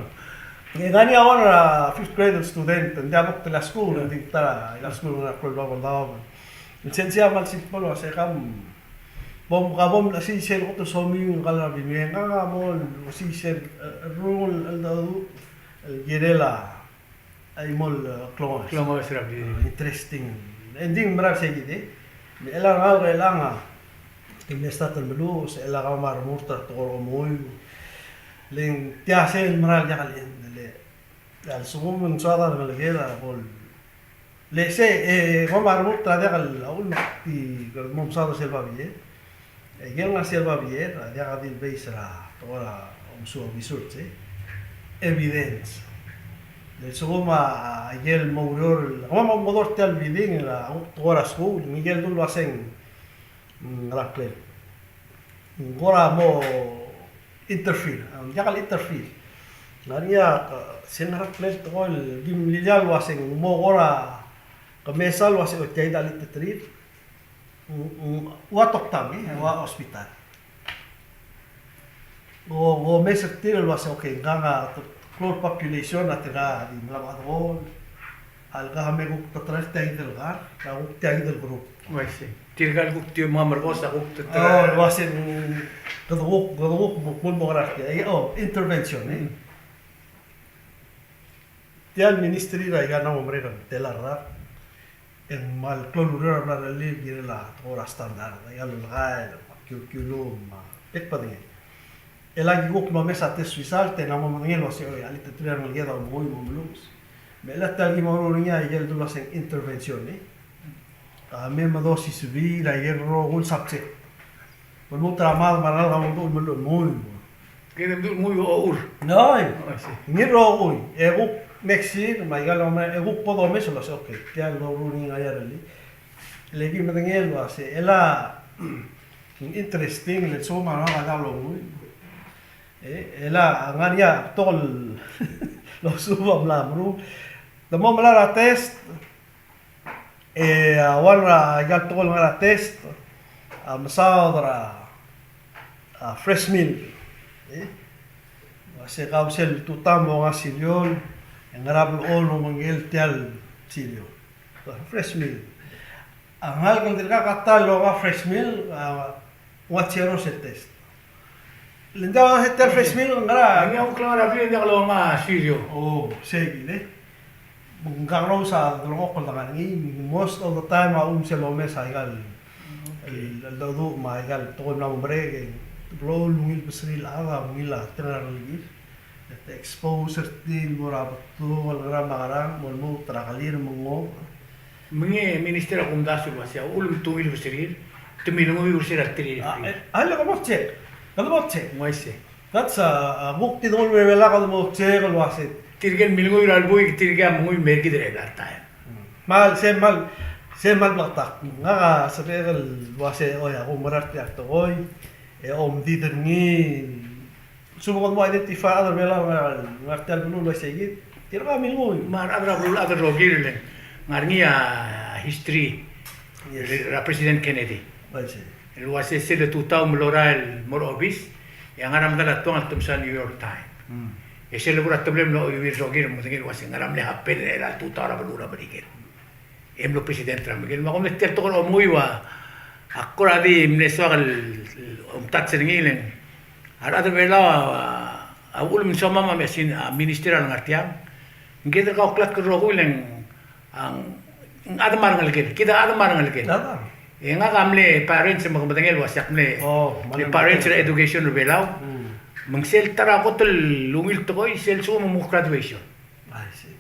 E ng ngar er ngii a one, uh, fifth grade student, ng diak bo ktel a skuul, ng di ta er a skuul er a klou el bab el daob. Ng sensei a kmal simple el uase, ka bo, ka bo mle osisiu el kot el somiu el ngkal a binueng, ka bo mle osisiu el, eh, rungel el, el, el kirel a a chimo el, eh, klonges. Klonges er a biding. Eh, interesting. E ng di ng mera el sei kid e. Me chelecha el ngalek er chelechang a, te mle start el meluches, chelecha kau me a remurt er a tekoi er a omenguiu. Le ng tia sei el mera el diak el end, le a lsekum ng soad a rengeleked a bo le sei, e, kau me a remurt er a diak el, a uchul me ak di kede mo mesaod er sel babier. E ikel ngar er sel babier a diak di el base er a tekoi er a omesuub, research, e, evidence. Le lsekum a, a ikel mo oureor, kemam a mo dmu er tia el biding er a tekoi er a skuul, me ikel dul uaseng, mm, ngera ngklel. Ng kora mo interfere, a, diak el interfere. Ng ngar er ngii a, a, se ngera ngklel tekoi el kim lilia el uaseng, mo kora, ke mesa el uaseng, o tia kid a liteterir. Ng, ng, ua toktam, e, ua hospital. Ko, ko mes er tir el uase, okay, ngkang a klou el population a tirka di mla bechad el, a lka me kuk teterir tia kid el kar, a kuk tia kid el group. Uaisei. Tirka el kuk di menga merkos a kuk teterir. Oh, el uase, mm, kede kuk, kede kuk mo, mo, mo ngar er tia. E, oh, intervention, e. Mm. Tia el ministry er aika el mla mo merek el tela el rak, e ng kmal klou el ureor a mla rullii el kirel a tekoi er a standard, aika el lolekoi, a curriculum, me a bek el bedengel. E le aki kuk mo mes a test result, e ng mo medengei el uase, oi, a liteterir a rengeleked a omenguiu me a omeluches. Me chelecha tia el ki mo meruul er ngii a ikel dul uaseng intervention, e. A, me mdo sisibii er a ikel rokui el subject. Me lmuut er a math me a rengalek a mo meduch el meluches el menguiu. Kede meduch el menguiu a ochur. Oi. Oh, I see. Ngii el rokui. E kuk next year, me aika el omes, e kuk bo domes el uase, okay, tia el doruul er ngii a year er ngii. Le ki medengei el uase, chelecha, interesting, le lsekum a rengalek a diak longuiu. E, chelecha, ng ngar er ngii a betok el omesuub a mla meruul. Te mo melai er a test, e, a, one er a, aika el tekoi el ngar er a test, a, mesaod er a, a, fresh milk. E, uase kau sel tutau mo menga cereal, e ngera blechoel el omengkel tia el cereal. Fresh milk. A ngalek el dirkak a ta el longa fresh milk, a, ng ua zero sel test. Le ng diak longa sel fresh milk, ngera? Ng diak longa cereal. Oh, sei kid e. Ng kakerous a delengchokl el dengar er ngii, most of the time a um sel omes aika el, el, el dedu me aika el tekoi el mla mo merek, e blechoel el ungil el beseriil a chad, a ungil a tengel a rengelekir. E te expose er tir el mo er a betok el ngerang me a ngerang, mo lmuut er a kelir me ng ngobech. Me ng minister a kumdasu el uasei a uchul me te ungil beserir, te milenguiu er sel a terir. A, e, a le kede mo check. Kede mo check. Ng uaisei. That's a, a, kuk di dongul me a Belau, kede mo check el uasei. Tirke el milenguiu er a lbuik, tirke a menguiu el mer kid er a taem. Mal, se mal, se mal bleketakl. Ngak a sebechek el uasei, oi, a kumerang er tia el tekoi, e omdid er ngii, lsekum kede mo identify a rechad er a Belau el ngar, ngar tia el beluu el uaisei kid, tirka a milenguiu. Me a rechad er a beluu el chad el rokir el ngar er ngii a history, yes, er a President Kennedy. Uaisei. El uasei sel tutau me lorael el mo er a obis, e a ngar er a medal a tuang el te mesa New York Times. Mm. E sel bo er a teblo e mlo chuiuii el rokir el medengei el uasei ngera mle happen er a tutau er a beluu er a Merikel e mlo president er a Merikel. Me a kumdasu tia el tekoi er a omenguiu a, ak kora di mle soak el omtouch er ngii el ng, a rechad er a Belau a, a uchul me ng somam a mle sin, a minister a lengar tiang, ng kid er kau el klatk el rokui el ng, a ng chad me a rengelekel, kid a chad me a rengelekel. Chad. E ngak a mle parents me ke medengei el uasei ak mle, oh, mle parents er a education er a Belau. Mm. Me ng sel ta er a kot el ungil tekoi, sel lsekum ng mo graduation. I see.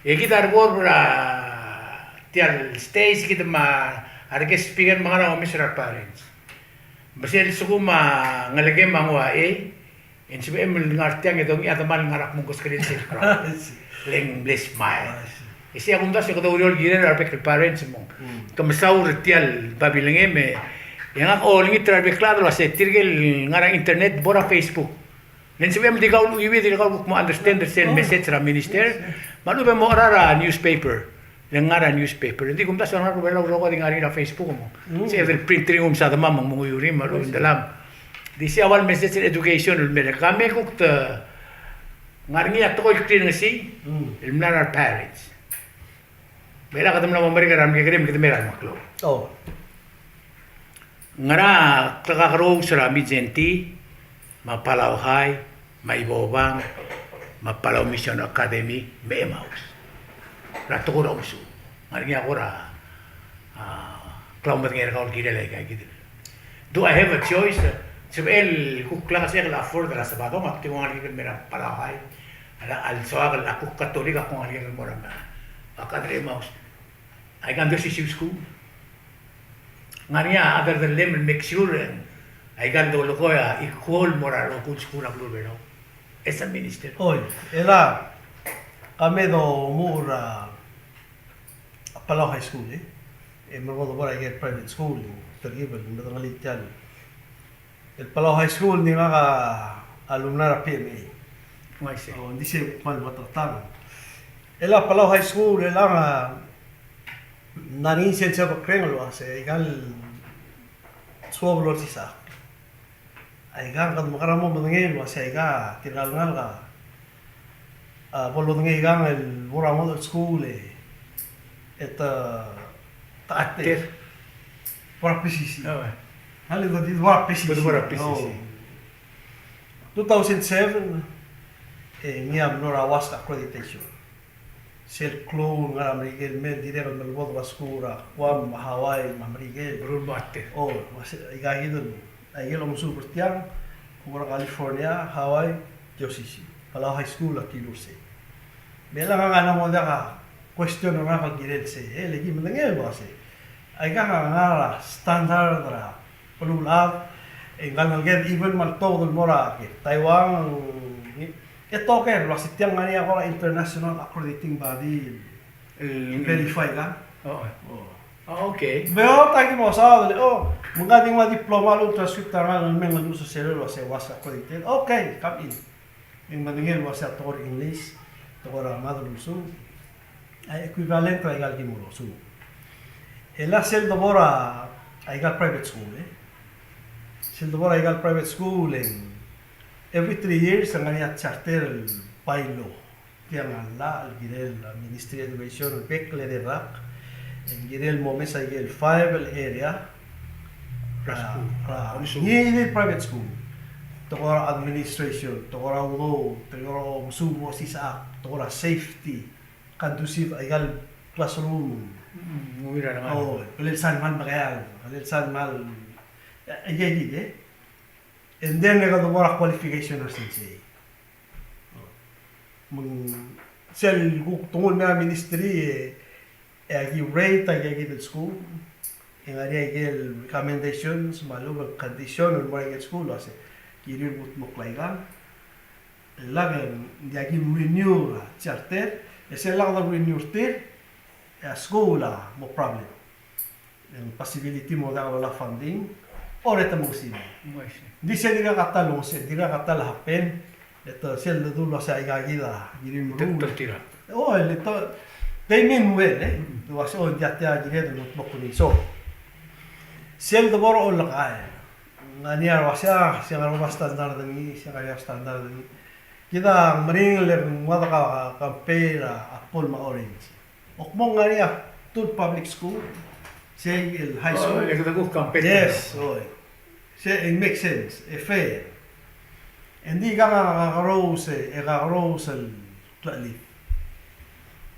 E kid a rekord er a tia el stage, kid me a re guest speaker me a ngar er a omes er a re parents. Me sel lsekum a ngelekem a nguu a A, e ng sebechem el ngar tiang e dongiu a demal el ngar er a kmo ng keskelel sel crowd. I see. Le ng mle smile. I see. E sei a kumdasu e kede oureor el kirel a rebek el parents me ng, mm, ke mesaul er tia el babilngem e, e ngak a olengit er a rebek el chad el uasei tirke el ngar er a internet, bo er a Facebook. Le ng sebechem el di kau el chuiuii, di kau el kuk mo understand er sel message er a minister. Me a lechub e mo cherar a newspaper. Le ng ngar er a newspaper. Ng di kumdasu a ngar er a Belau el rokui a di ngar er ngii er a Facebook mo. Mm. Sel print er ngii me ng msa demam me ng menguiu er ngii me a lechub e ng delam. Di sei a ua el message er a education el mei. Ka me kuk te ngar er ngii a tekoi el klengesii, mm, el mla er a re parents. Me a kede mla mo merek er a remekekerei me kede mei er a remeklou. Oh. Ngera klekakerous er a Mindszenty, me a Palau High, me a Ibobang, me a Palau Mission Academy, me a Emmaus. Er a tekoi er a omesuub. Ngar er ngii a kora, a, klou medengei er kau el kirel aika kid. Do I have a choice? Sebechel kuk klekesek el afford er a Sabadong, ak di kuk ngar er ngii el mei er a Palau High. A le, a le soak el kuk Katolik, ak kuk ngar er ngii el mo er a, a, Padre Emmaus. Aika el di osisiu el skuul. Ngar er ngii a chad el dellem el make sure, e, aika el dolekoi a equal el mo er a rokui el skuul er a beluu er a Belau. As a minister. Oi, e le, ka me domuchel er a Palau High School, e. E merekong e bo er a ikel private school, e, telkib el medengelii tia el el Palau High School, ng di ngak a alumni er a P M A. Ng uaisei. O, ng di sei kmal meketeketang. E le a Palau High School, e le ng, a, ng ngar er ngii sel sebekreng el uasei, aika el suobel el olsisechakl. Aika kede mekerang e mo medengei el uasei aika tirka el ngalek a a, bo lodengei kang el bo er a ngodech el skuul e, e te, te ater. Bo er a P C C. A le di bo er a P C C. Two thousand seven, e ngii a mlo er a WASC accreditation. Sel klou el ngar er a Merikel el mei el dirrek el melebodel a skuul er a Guam, me a Hawaii, me a Merikel. Berul mo ater. O, me se, aika kid el Aike el omesuub er tiang, ko er a California, Hawaii, G O C C, Palau High School a tiluu er sei. Me chelechang a ngodech a question er ngak el kirel sei, e le ki medengei el uasei, aika a ngar er a standard er a beluulechad, e ngka el ngeleked even me a ltobed el mo er a Taiwan, e toker el uasei tiang ngar er ngii a kora international accrediting body el verify ka. O. A, okay. Beot a ki mo saod el, o, me ng di nguu a diploma el transcript er ngak el mei el ngelmus er sel el uasei WASC accredited. Okay, come in. E ng medengei el uasei a tekoi er a English, tekoi er a mad el usu, a equivalent er aika el ki mo usu. E le sel debo er a, aika el private school, e. Sel debo er aika el private school, e, every three years, e ng ngar er ngii a charter el bylaw. Tiang a llach el kirel a Ministry of Education el bek el edei el rak, e ng kirel el mo omes aike el five el area er a, er a, ngii di el private school. Tekoi er a administration, tekoi er a udoud, tekoi er a omesuub, osisechakl, tekoi er a safety, conducive aika el classroom. Mm, ng ungil er a rengalek. O, kele sal kmal mekeald, kele sal kmal, e, aike kid, e. And then, e kede bo er a qualification er sensei. Me ng sel kuk te nguu el mei er a ministry, e, E aki rate a ikakid el skuul, e ng ngar er ngii a ikel recommendations me a lechub e ng condition el mo er a ikel skuul el uase, kirir el kutmokl aikang. E lak e ng diak kim renew a charter, e sel lak de renew er tir, e a skuul a mo problem. E ng possibility mo diak lolai a funding, or e te mo simu. Ng di sel dirkak a ta el ongeseu, dirkak a ta el happen, e te sel dedu el uase aikakid a kirir el meruul. Te, te tira. O, e le te, they mean well, e. Mm. Te uase, o, ng diak tia kired el mo kutmokl er ngii. So, sel debo er a olekai, ng ngar er ngii a uase, a, se ngar er ngii a standard er ngii, se ngar er ngii a standard er ngii. Kid a meringel e ng ua de ka, compare a apple me a orange. Ak mo ngar er ngii a two public school, sei el high school. Oh, e kede kuk compare. Yes, oi. Sei, e make sense, e fair. Ng di kang a kakerous, e kakerous el klecheliit.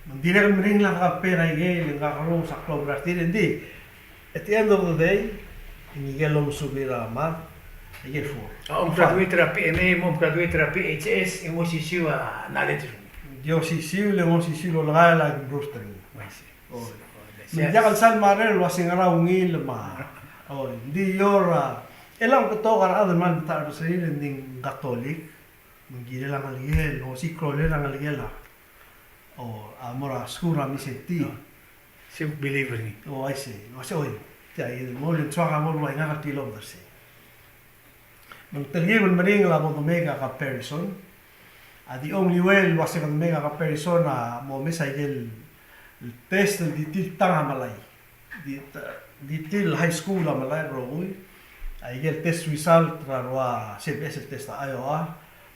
Me ng dirrek el meringel a compare a ikel, e kakerous a klou er tir, ng di. At the end of the day, ng ikel lomesubir a mad, ikel four. A, om graduate er a P M A, om graduate er a P H S, e ng osisiu a knowledge er ngii. Ng di osisiu, le ng osisiu el olekai el a improve er ngii. I see. O. Me ng diak el sal marrer el uase ngera ungil me a. O, ng di your, a, e le ng betok a rechad el mle metacherbesul e ng di ng Katolik, me ng kirel a ngelekel, osiik a rolel a ngelekel a. O, a mo er a skuul er a Mindszenty. Sei kuk believer er ngii. O, I see. Uase, oi, tia, e mo le ng soak a mo ua ngak a tilobed er sei. Me ng telkib el meringel a bo de make a comparison. A the only way el uase kede make a comparison a mo mesa ikel test el di tir tang a melai. Di, di tir high school a melai el rokui. A ikel test result er a rua, sel beches el test a I O A,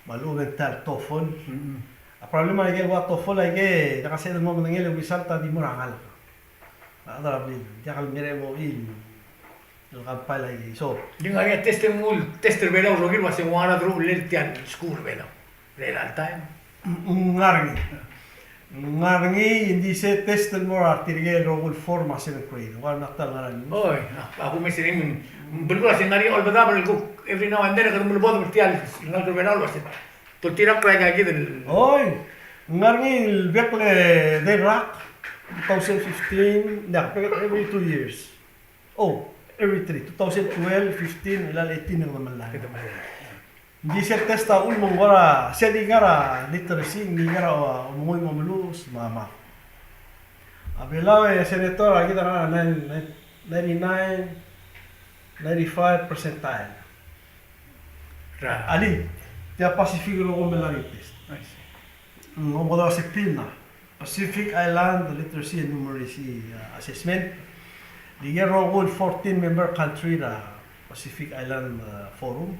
me a lechub e ng tia el TOEFL. Mm-mm. A problem er a ikel ua TOEFL a ike, diak a sebeched el mo medengei el result a di mo er a ngalek. A chad er a blil, diak el merek e mo il el compile a ike. So, di ngar er ngii a test el nguu el test er a Belau el rokir el uase ng ua ngera deruchellel tia el skuul er a Belau er chelecha el taem. Ng ngar er ngii. Ng ngar er ngii, ng di se test el mo er tirke el rokui el four me a seven grade. Ng ua ngera ta el ngar er ngii. Oi, a, a kumes er ngii, me ng belkul a se ng ngar er ngii a olbedabel el kuk every now and then e kede melebodeb er tia el ngalek er a Belau el uase Toltirakl er aikakid el. Oi, ng ngar er ngii el bek el dei el rak, two thousand fifteen, ng diak, every two years. Oh, every three, two thousand twelve, fifteen, el eighteen e kede melai. Kede melai. Ng di sel test a uchul me ng kora, sel di ngar er a literacy, ng di ngar er a, o, omenguiu me a omeluches, me a math. A Belau e senator, a kid a ngar er a nine, nine, ninety-nine, ninety-five percentile. Right. Alii, tia Pacific el rokui el melai er a test. I see. Mm, ng mo dua se PILNA, Pacific Island Literacy and Numeracy, uh, Assessment. Di ikel rokui el fourteen member country er a Pacific Island, uh, Forum,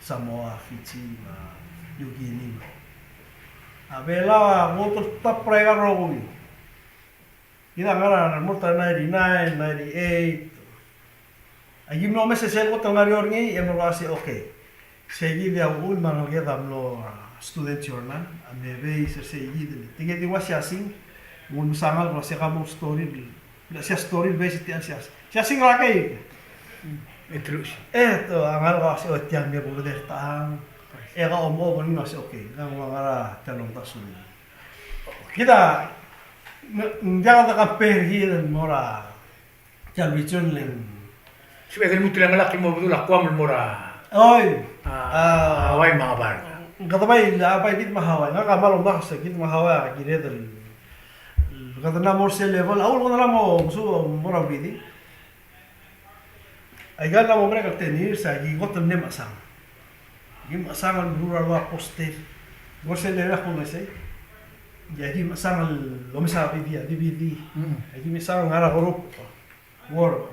Samoa, Fiji, me a New Guinea. A Belau a kot el top er aika el rokui. Kid a ngar er a remurt er a ninety-nine, ninety-eight. Aki mlo omes e sel kot el ngar er eou er ngii, e mlo ua se, okay. Seikid a uchul me a rengeleked a mlo, a, student journal, a mle base er seikid el. Tirke di ua siasing, ng ulemesang el kmo se ka mo story, sia story el base er tia el siasing. Siasing er a keik. E te, a ngar er a ua se, o, tia mle bo er a tang. E ka omo, bo er ngii ua se, okay, ng ua ngar er a tia el omdasu. Kid a, ng diak de compare er kid el mo er a tia el region el ng. Sebeched el lmuut el ngalek el mo bedul a Guam el mo er a. Oi. A, a, Hawaii me a Guam. Kede bai, a bai kid me a Hawaii. Ngak a kmal omdasu, kid me a Hawaii a kired el, kede mla mo er sel level. A uchul kede mla mo, mo er a Hawaii. Aika el mla mo merek el ten years, aki kot el mle mechesang. Aki mechesang el meruul a rua poster. Ng ko er sel lebo el kmo sei. Aki mechesang el omes a video, D V D. Mm. Aki mechesang el ngar er a group. Work.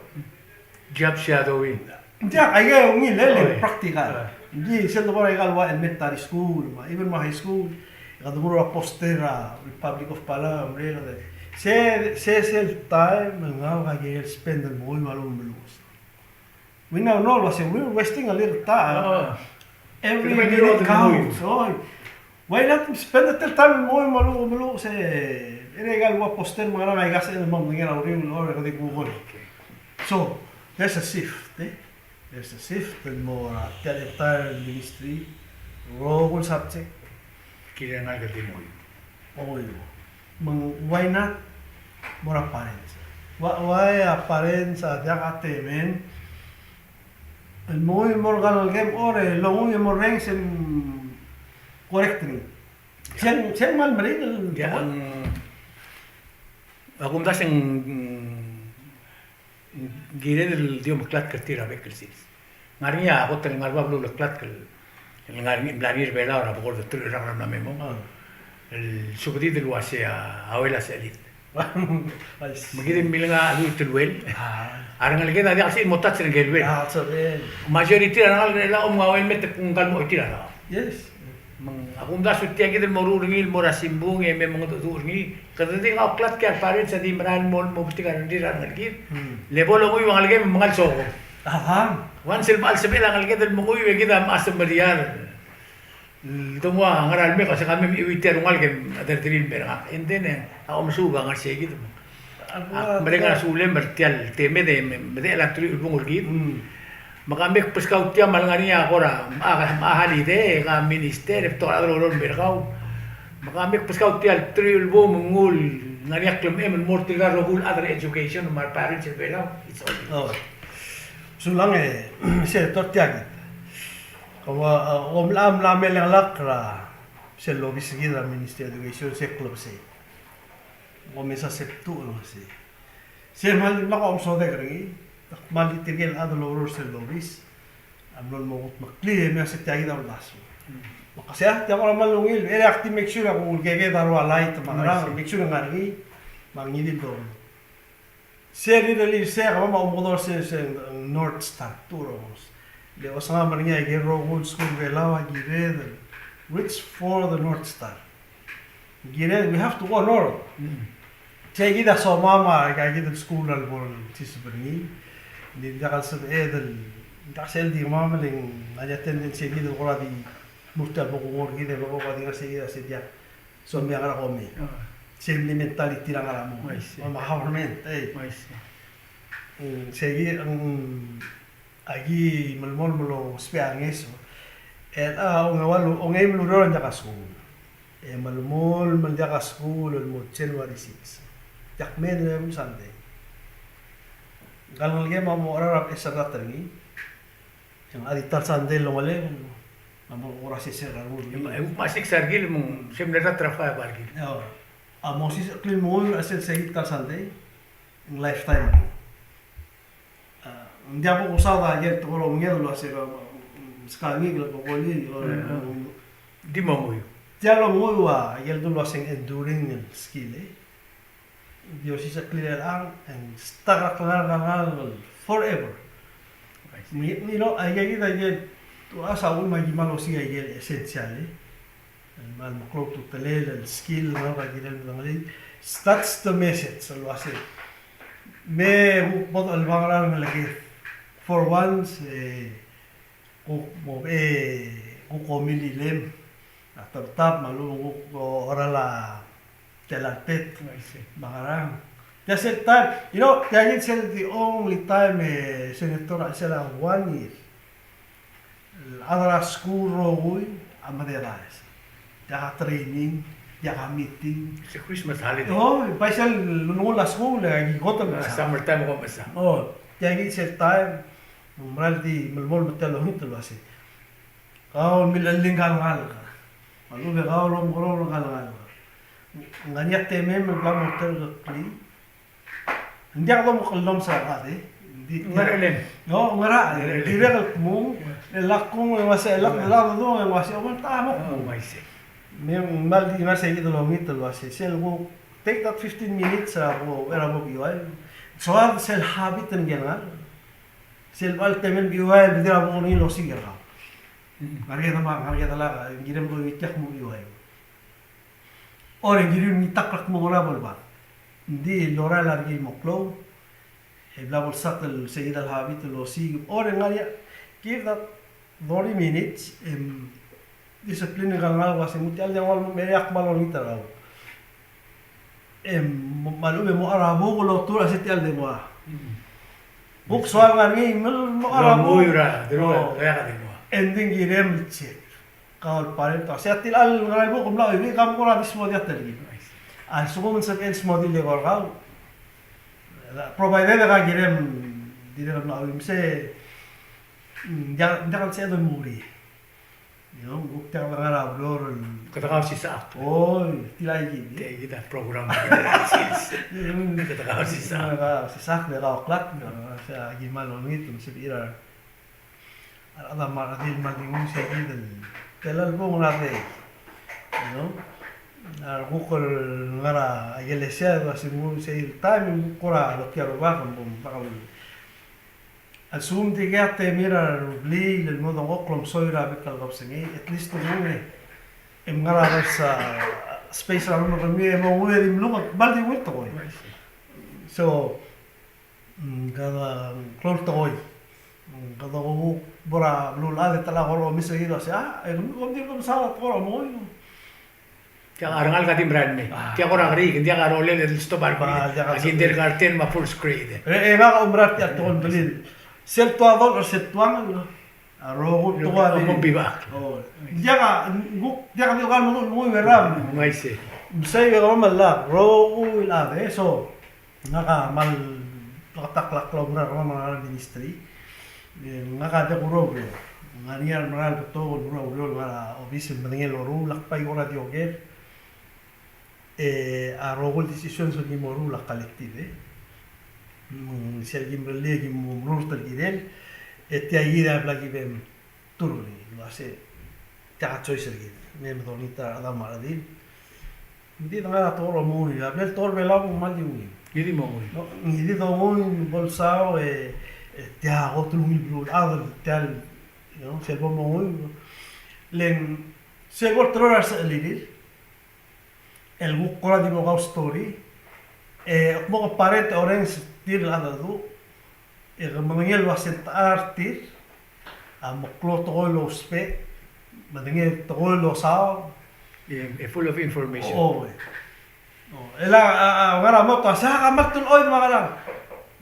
Job shadowing. Ng diak, aika ungil el practical. Oi. Ah. Ng di sel debo er aika el ua elementary school, me a, even me a high school. Kede meruul a poster er a Republic of Palau, me a, se, se, sel taem el ngalek a kirel spend el menguiu me a lommeluches. We now know el uase we're wasting a little time. Oh. Every minute counts. Oi. Why not spend a little time el menguiu me a lommeluches, e, er aika el ua poster me a ngerang, aika sel mo medengei er a uriul el kede Google. Okay. So, there's a shift, e. There's a shift el mo er a tia el entire ministry, rokui el subject. Kirel ngalek el di menguiu. Oi. Me ng why not mo er a parents. Ua, ua a parents a diak a temen el menguiu el mo er a ngelekem, or e longuiu el mo er a reng sel correct er ngii. Sel, sel mal meringel. Diak, a kumdasu e ng kired el di omeklatk er tir a bek el sils. Ngar er ngii a kot el ngar er a bab el uleklatk el ngar er ngii, mla er ngii er a Belau er a bekord el teruich el rak er a mla me mong. El subedid el uasei a Auel a sechelid. Me kid el milenga a lluich el Uel. A rengeleked a diak el sel mo touch er ngike el Uel. Majority er a rengalek er a Belau a omnga Uel me te kung kal mo choitii er a Belau. Yes. Me ng, a kumdasu tia kid el moruul er ngii el mo er a simbung e me mengedecheduch er ngii. Kede di ngak a oklatk e a parents a di merael el mo, mo betik a rengrir a rengelekir. Le bo longuiu a ngelekem me mengal soko. Once el bechal sebechel a ngeleked el menguiu e kid a mechas el meriar. Te mo a ngera el mei, ka se ka mei me chuitii a rengalek e a derderir el mei er ngak. And then, e, a omesuub a ngar sei kid. Ak mereng a sulem er tia el temed e me, me medechel a teruich el bung er kid. Me ka mei kbeskau tia me a lengar er ngii a kora, a, a holiday, e ka minister, e betok a rechad el oureor el mei er kau. Me ka mei kbeskau tia el teruich el bung me ng ungil ngar er ngii a klemechem el mo er tirka el rokui el chad er a education me a re parents er a Belau. It's all. Sulang e, se tor tia kid. Kau a, a, omla, mla me lengelakl er a sel obis er kid er a Ministry of Education, se klebesei. Bo mesa sebtu el ngesei. Se mal dimlak a omesodek er ngii, ak mal di tirke el chad el oureor er sel obis a mlo mo kutmeklii e mesa tia kid a uldasu. Me ka sei a tia kora mal ungil, e ak di make sure a kuk ulkeked a rua light me a ngerang, make sure ngar er ngii, me a ngii di el domes. Sel rirellii el sei a kemam a omekedong er sel, sel North Star, tu rongos. Le osengam er ngii a ikel rokui el skuul er a Belau a kired el reach for the North Star. Kired, we have to go north. Sei kid a somam a ika kid el skuul a lebo el siseb er ngii. Ng di diak el sebeched el, diak sel di kemam el ng, a di attendance er kid el kora di murte a bo kungor kid e bo kora di ngar sei kid a se diak. So, me a ngar er a komi. Sel mle mentality er a ngar er a mong. Me a government, e. Mm, sei kid, mm, aki melemolem el ousbech a ngeso. E a, ongeua el, ongeim el ureor e ng diak a skuul. E melemolem el diak a skuul el mo January six. Diak me ng every Sunday. Ngka el ngelekem a mo cherar a beches er a rat er ngii. E ng a di ta el Sunday el ongelek, me a mo kora sesei er a rengul. E kuk me a six a rekil me ng sel mle rat er a five a rekil. A mo sisechekl el menguiu er a sel sei kid el ta el Sunday, e ng lifetime. A, ng diak bo kusaod a ikel tekoi el omenged el uasei, mm, meskangik el kokoli, o, mm, di mo menguiu. Tia el omenguiu a ikel dul uasei ng enduring el skill, e. Di osisechekl er chelechang, e ng stuck er a klengar er a ngalek el forever. Me, you know, aika kid a ikel, to us a uchul me aki mal osiik a ikel essential, e. El mal meklou a ultutelel el skill el ngar er a kirel el medengelii. That's the message el uasei. Me kuk bo dechelebangel a rengeleked. For once, e, kuk mo, e, kuk omililem. A tebtab me a lechub e ng kuk ocheral a telaltet. Me a ngerang. Tia sel time, you know, tia kid sel the only time, e, Senator, a sel a one year el chad er a skuul el rokui a mededaes. Diak a training, diak a meeting. It's a Christmas holiday. O, bai sel lulengul a skuul, e, aki kot el mesa. Summer time a kot el mesa. O, tia kid sel time, ng meral di melemolem me tia el olengit el uasei. Kau el milechellii ngka el ngalek. Me a lechub e kau el omekeroul er ngka el ngalek. Ng ngar er ngii a temem el bla mo terkeklii. Ng diak domekellomes a rechad, e. Ng di ngerchelem. No, ngerang, e. Dirrek el kmung, e lak kung, e ng uasei, e lak, e lak dodung, e ng uasei, obengtecha mo kmung. Me ng mal di ngar sei kid el olengit el uasei, sel bo take that fifteen minutes er a bo, er a bo B Y. Soad sel habit er ngike el ngalek. Sel bo el temel B Y, e dirrek el bo kongei el osiik er kau. Ngar er ngii a, ngar er ngii a lak, e ng kirem el oitii a kmo B Y. Or e ng kirir el ngitakl er a kmo ngera bo el bad. Ng di lorael a rekil el mo klou. E bla bo lsat el sei kid el habit el osiik. Or e ng ngar er ngii a, give that thirty minutes, em, discipline er ngka el ngalek el uasei, me tia el di ua el mo merek me a olengit er kau. Em, me a lechub e mo er a buk el olturk a se tia el dengua. Kuk soal ngar er ngii, me mo er a buk. Lo mo er a, dengua, o, e ng kirem el check. Kau el parent, a se a tilechang el ngar er a buk, mla, e, kam kora di smodii a telkib. A lsekum ng sebechel smodii el eko er kau, Provided e ka kirem, dirrek el mla uim se, mm, ng diak, ng diak el sebeched el mo uri. You know, ng kuk diak el ngar er a ureor el. Kede kausisechakl. Oi, tia kid. Tia kid a program. Mm. Kede kausisechakl. Kede kausisechakl, kede kaoklak, se a ki mal olengit, me sebechir a a rechad me a rechedil me a di nguu sei kid el, telal bong er a rei. You know? A rekuk el ngar er a ikelesia e di ua se nguu sei el taem e ng kora lokia el rubak me bo mdak el. A lsekum di kid a temir a reblil el mo dengchokl el omesoi er a bek el kebesengei, at least nguu e. E ng ngar er a space er a rengmiu e mo nguu e di mluk, kmal di ungil tekoi. So, mm, kede klou el tekoi. Mm, kede kuk bo er a beluulechad e te locha kora omes er kid el uase, a, e kom, kom dirk mesaod a tekoi er a menguiu. Tia a rengalek a di merael mei. Ah. Tia kora kerik, ng diak a rolel el stop a, ah, diak a kindergarten me a first grade. E, e ngak a oumera er tia el tekoi el blil. Sel tuadolech er sel tuangel. A rokui el tekoi a di. Mo bibak. Oh. Diak a, ng kuk, diak a di kmal menguiu er a. Ng uaisei. Msei e kemam el lak, rokui el chad, e, so. Ngak a kmal bleketakl a klaumerang er kemam el ngar er a ministry. E, ngak a diak kuroureor. Ng ngar er ngii a mera el betok el mo er a ureor el ngar er a obis el medengei el loruul a kbai kora di oker. E a rokui el decisions el ki mo ruul a collective, e. Mm, sel ki merellii e ki mo merurt el kirel. E tia kid a bla ki bem turk er ngii el uase tia a choice er kid, me me dolengit er a rechad me a rechedil. Ng di dengar er a tekoi er a menguiu, a blil tekoi er a Belau me ng kmal di ungil. Ng di menguiu. Ng di donguiu, bo lsaod e, e tia kot el ungil beluulechad, tia el, you know, sel bo menguiu. Le ng sel bo el teror a resechelirir el kuk kora di mo kau story, e kmo ke parent e orrenges er tir el cheldecheduch, e ke medengei el uase ng techa er tir a meklou a tekoi el ousbech, medengei a tekoi el osaod. E, e full of information. O, e. O, e le a, a, a, ngar er a mot a, se a kmal tulechoid me a ngerang.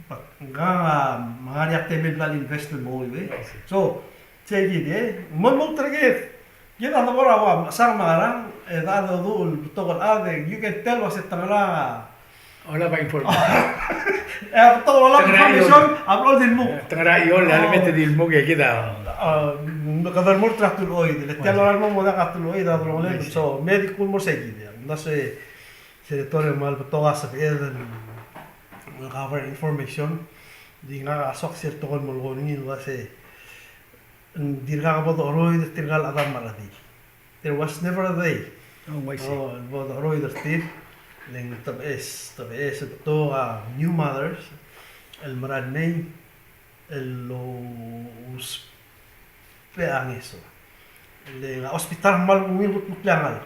But, ng ngar er a, me ngar er ngii a temel el bla le invest el mo, e. So, sei kid, e. Mo, mo terkid. Kid a debo er a ua, sang me a ngerang, e, a cheldecheduch el betok el chad, e, you can tell uase te ngerang a. Olab a information. E, a betok el olab a information, a blechoel di lmuk. Te ngerang a iol, a leme te di lmuk e kid a. A, kede remurt er a tulechoid, le tia el lorael el mo, mo diak a tulechoid a delongeled, so, me di kuk mo er sei kid, e. Ng di se, Senator e kmal betok a sebeched el cover information, di ngak a soak sel tekoi el mo olengit el uase, ng dirkak bo decheroid er tirka el chad me a rechedil. There was never a day. Oh, I see. O, bo decheroid er tir, le ng tebeches, tebeches el betok a new mothers el merael mei el ousbech a ngeso. Le ng a hospital a kmal ungil kutmeklii a ngalek.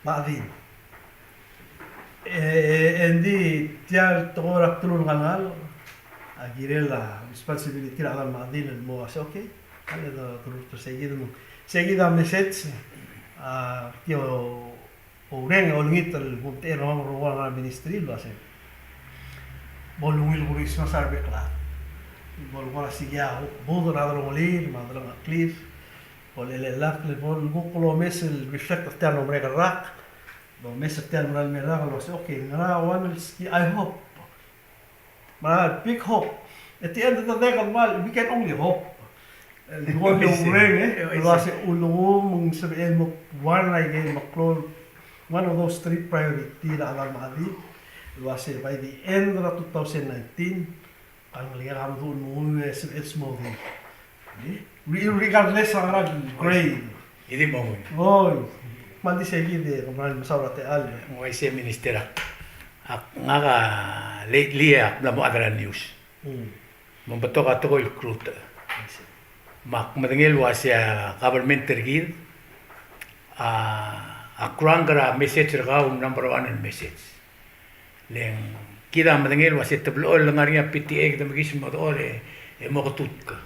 Me a chedil. E, e, e ng di tia el tekoi er a bdelul ngalek a kirel a responsibility er a chad me a chedil el mo uase, okay, a le de, de, de, sei kid a mo. Sei kid a message, a, tia oureng e olengit el kumtechei er kemam el rokui el ngar er a ministry el uase bo lungil Christmas er a rebek el chad. Bo lungil a sikii a kuk budech er a delongelir me a delengcheklir. Bo lelak le bo kuk lomes el reflect er tia el mlo merek el rak. Bo lomes er tia el merael mei el rak el uase, okay, ngera a one el sikii, I hope. Me a big hope. At the end of the day, kmal, we can only hope. El di ua di oureng, e. El uase ulekum ng sebechel el mo one, like, e, meklou one of those three priority er a chad me a chedil. El uase by the end er a two thousand nineteen, ka ng ngelekek a meduch el menguiu e sebechel el smodii. Re-, regardless a ngerang grade. E di mo ungil. Oi, kmal di sei kid e, kmal mesaul er a techall. Ng uaisei, Minister, ak, ak ngak a lately ak mla mo chad er a news. Mm. Me ng betok a tekoi el crude. I see. Me ak medengei el uase a government er kid a, a crank er a message er kau, number one el message. Le ng kid a medengei el uase te blechoel el ngar er ngii a P T A, kede mekiis el mo dechor e, e mo ketutk.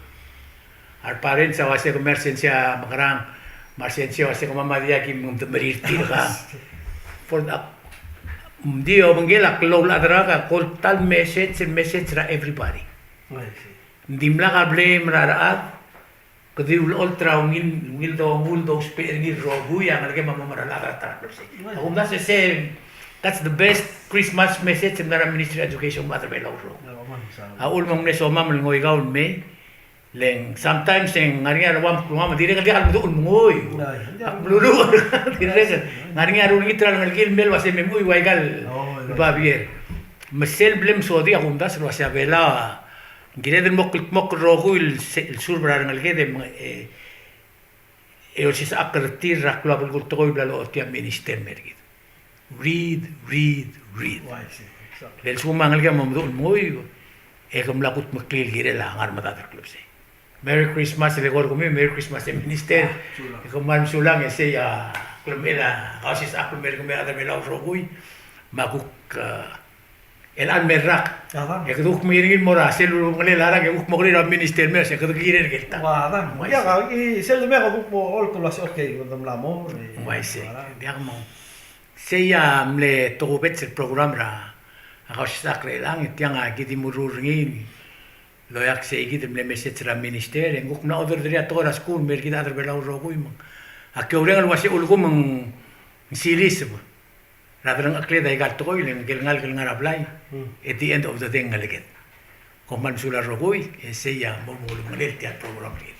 A re parents a uase ke me a resensei a mekerang, me a resensei a uase kemam a diak ki mengedecherir tirka. For the, ng di obengkel a klou el chad er a, a cruel message, el message er a everybody. I see. Ng dimlak a blame er a rechad, Kede ulecholt er a ungil, ungil do, ungil dousbech er ngii el rokui a ngelekem a mo mera el chad er a ta er a klebesei. A kumdasu e se, That's the best Christmas message el mla er a Ministry of Education me a rechad er a Belau el rokui. A uchul me ng mle somam el ngoikau el mei, le ng sometimes e ng ngar er ngii a rua me klungam, dirrek el diak el meduch el menguiu. Ak meluluuch, dirrek el ngar er ngii a rulengit er a rengelekir el mei el uase me menguiu aika el babier. Me sel bla msodii a kumdasu el uase a Belau a ng kired el mo kldmokl el rokui el se-, el serve er a rengeleked e, e, e olsisechakl er tir er a klou a belkul el tekoi el bla lochotii a minister el mer kid. Read, read, read. Uaisei, exactly. Le lsekum a ngelekem a mo meduch el menguiu, e ke mla kudmeklii el kirel a ngar medad el klebesei. Merry Christmas el eko er kemiu, Merry Christmas e Minister. Ah, sulang. E ke kmal mesulang e sei a klemechel a Kausisechakl el mer kemiu a rechad er a Belau el rokui. Me a kuk, eh, el chad el mer rak. Aha. E kede kuk mengiil el mo er a sel ulengelel a rak e kuk mo kerir a Minister el mei, se kede kirel el ta. Ua, adang. Uaisei. Ia, ka, i, sel de mei e kuk mo olk el uase, okay, kede mla mo, e, uaisei. Ua, adang. Diak mo. Sei a mle tokubets el program er a Kausisechakl er chelechang, e tiang a ki di meruul er ngii el oeak sei kid el mle message er a minister, e ng kuk mla order er ngii a tekoi er a skuul el mer kid a rechad er a Belau el rokui me ng. Aki oureng el uase ulekum ng siliseb er a delengchekled aika el tekoi, le ngike el ngalek el ngar er a blai, hmm, at the end of the day ng ngeleked. Kom kmal mesulang el rokui, e sei a mo, mo ulebengelel tia el program er kid.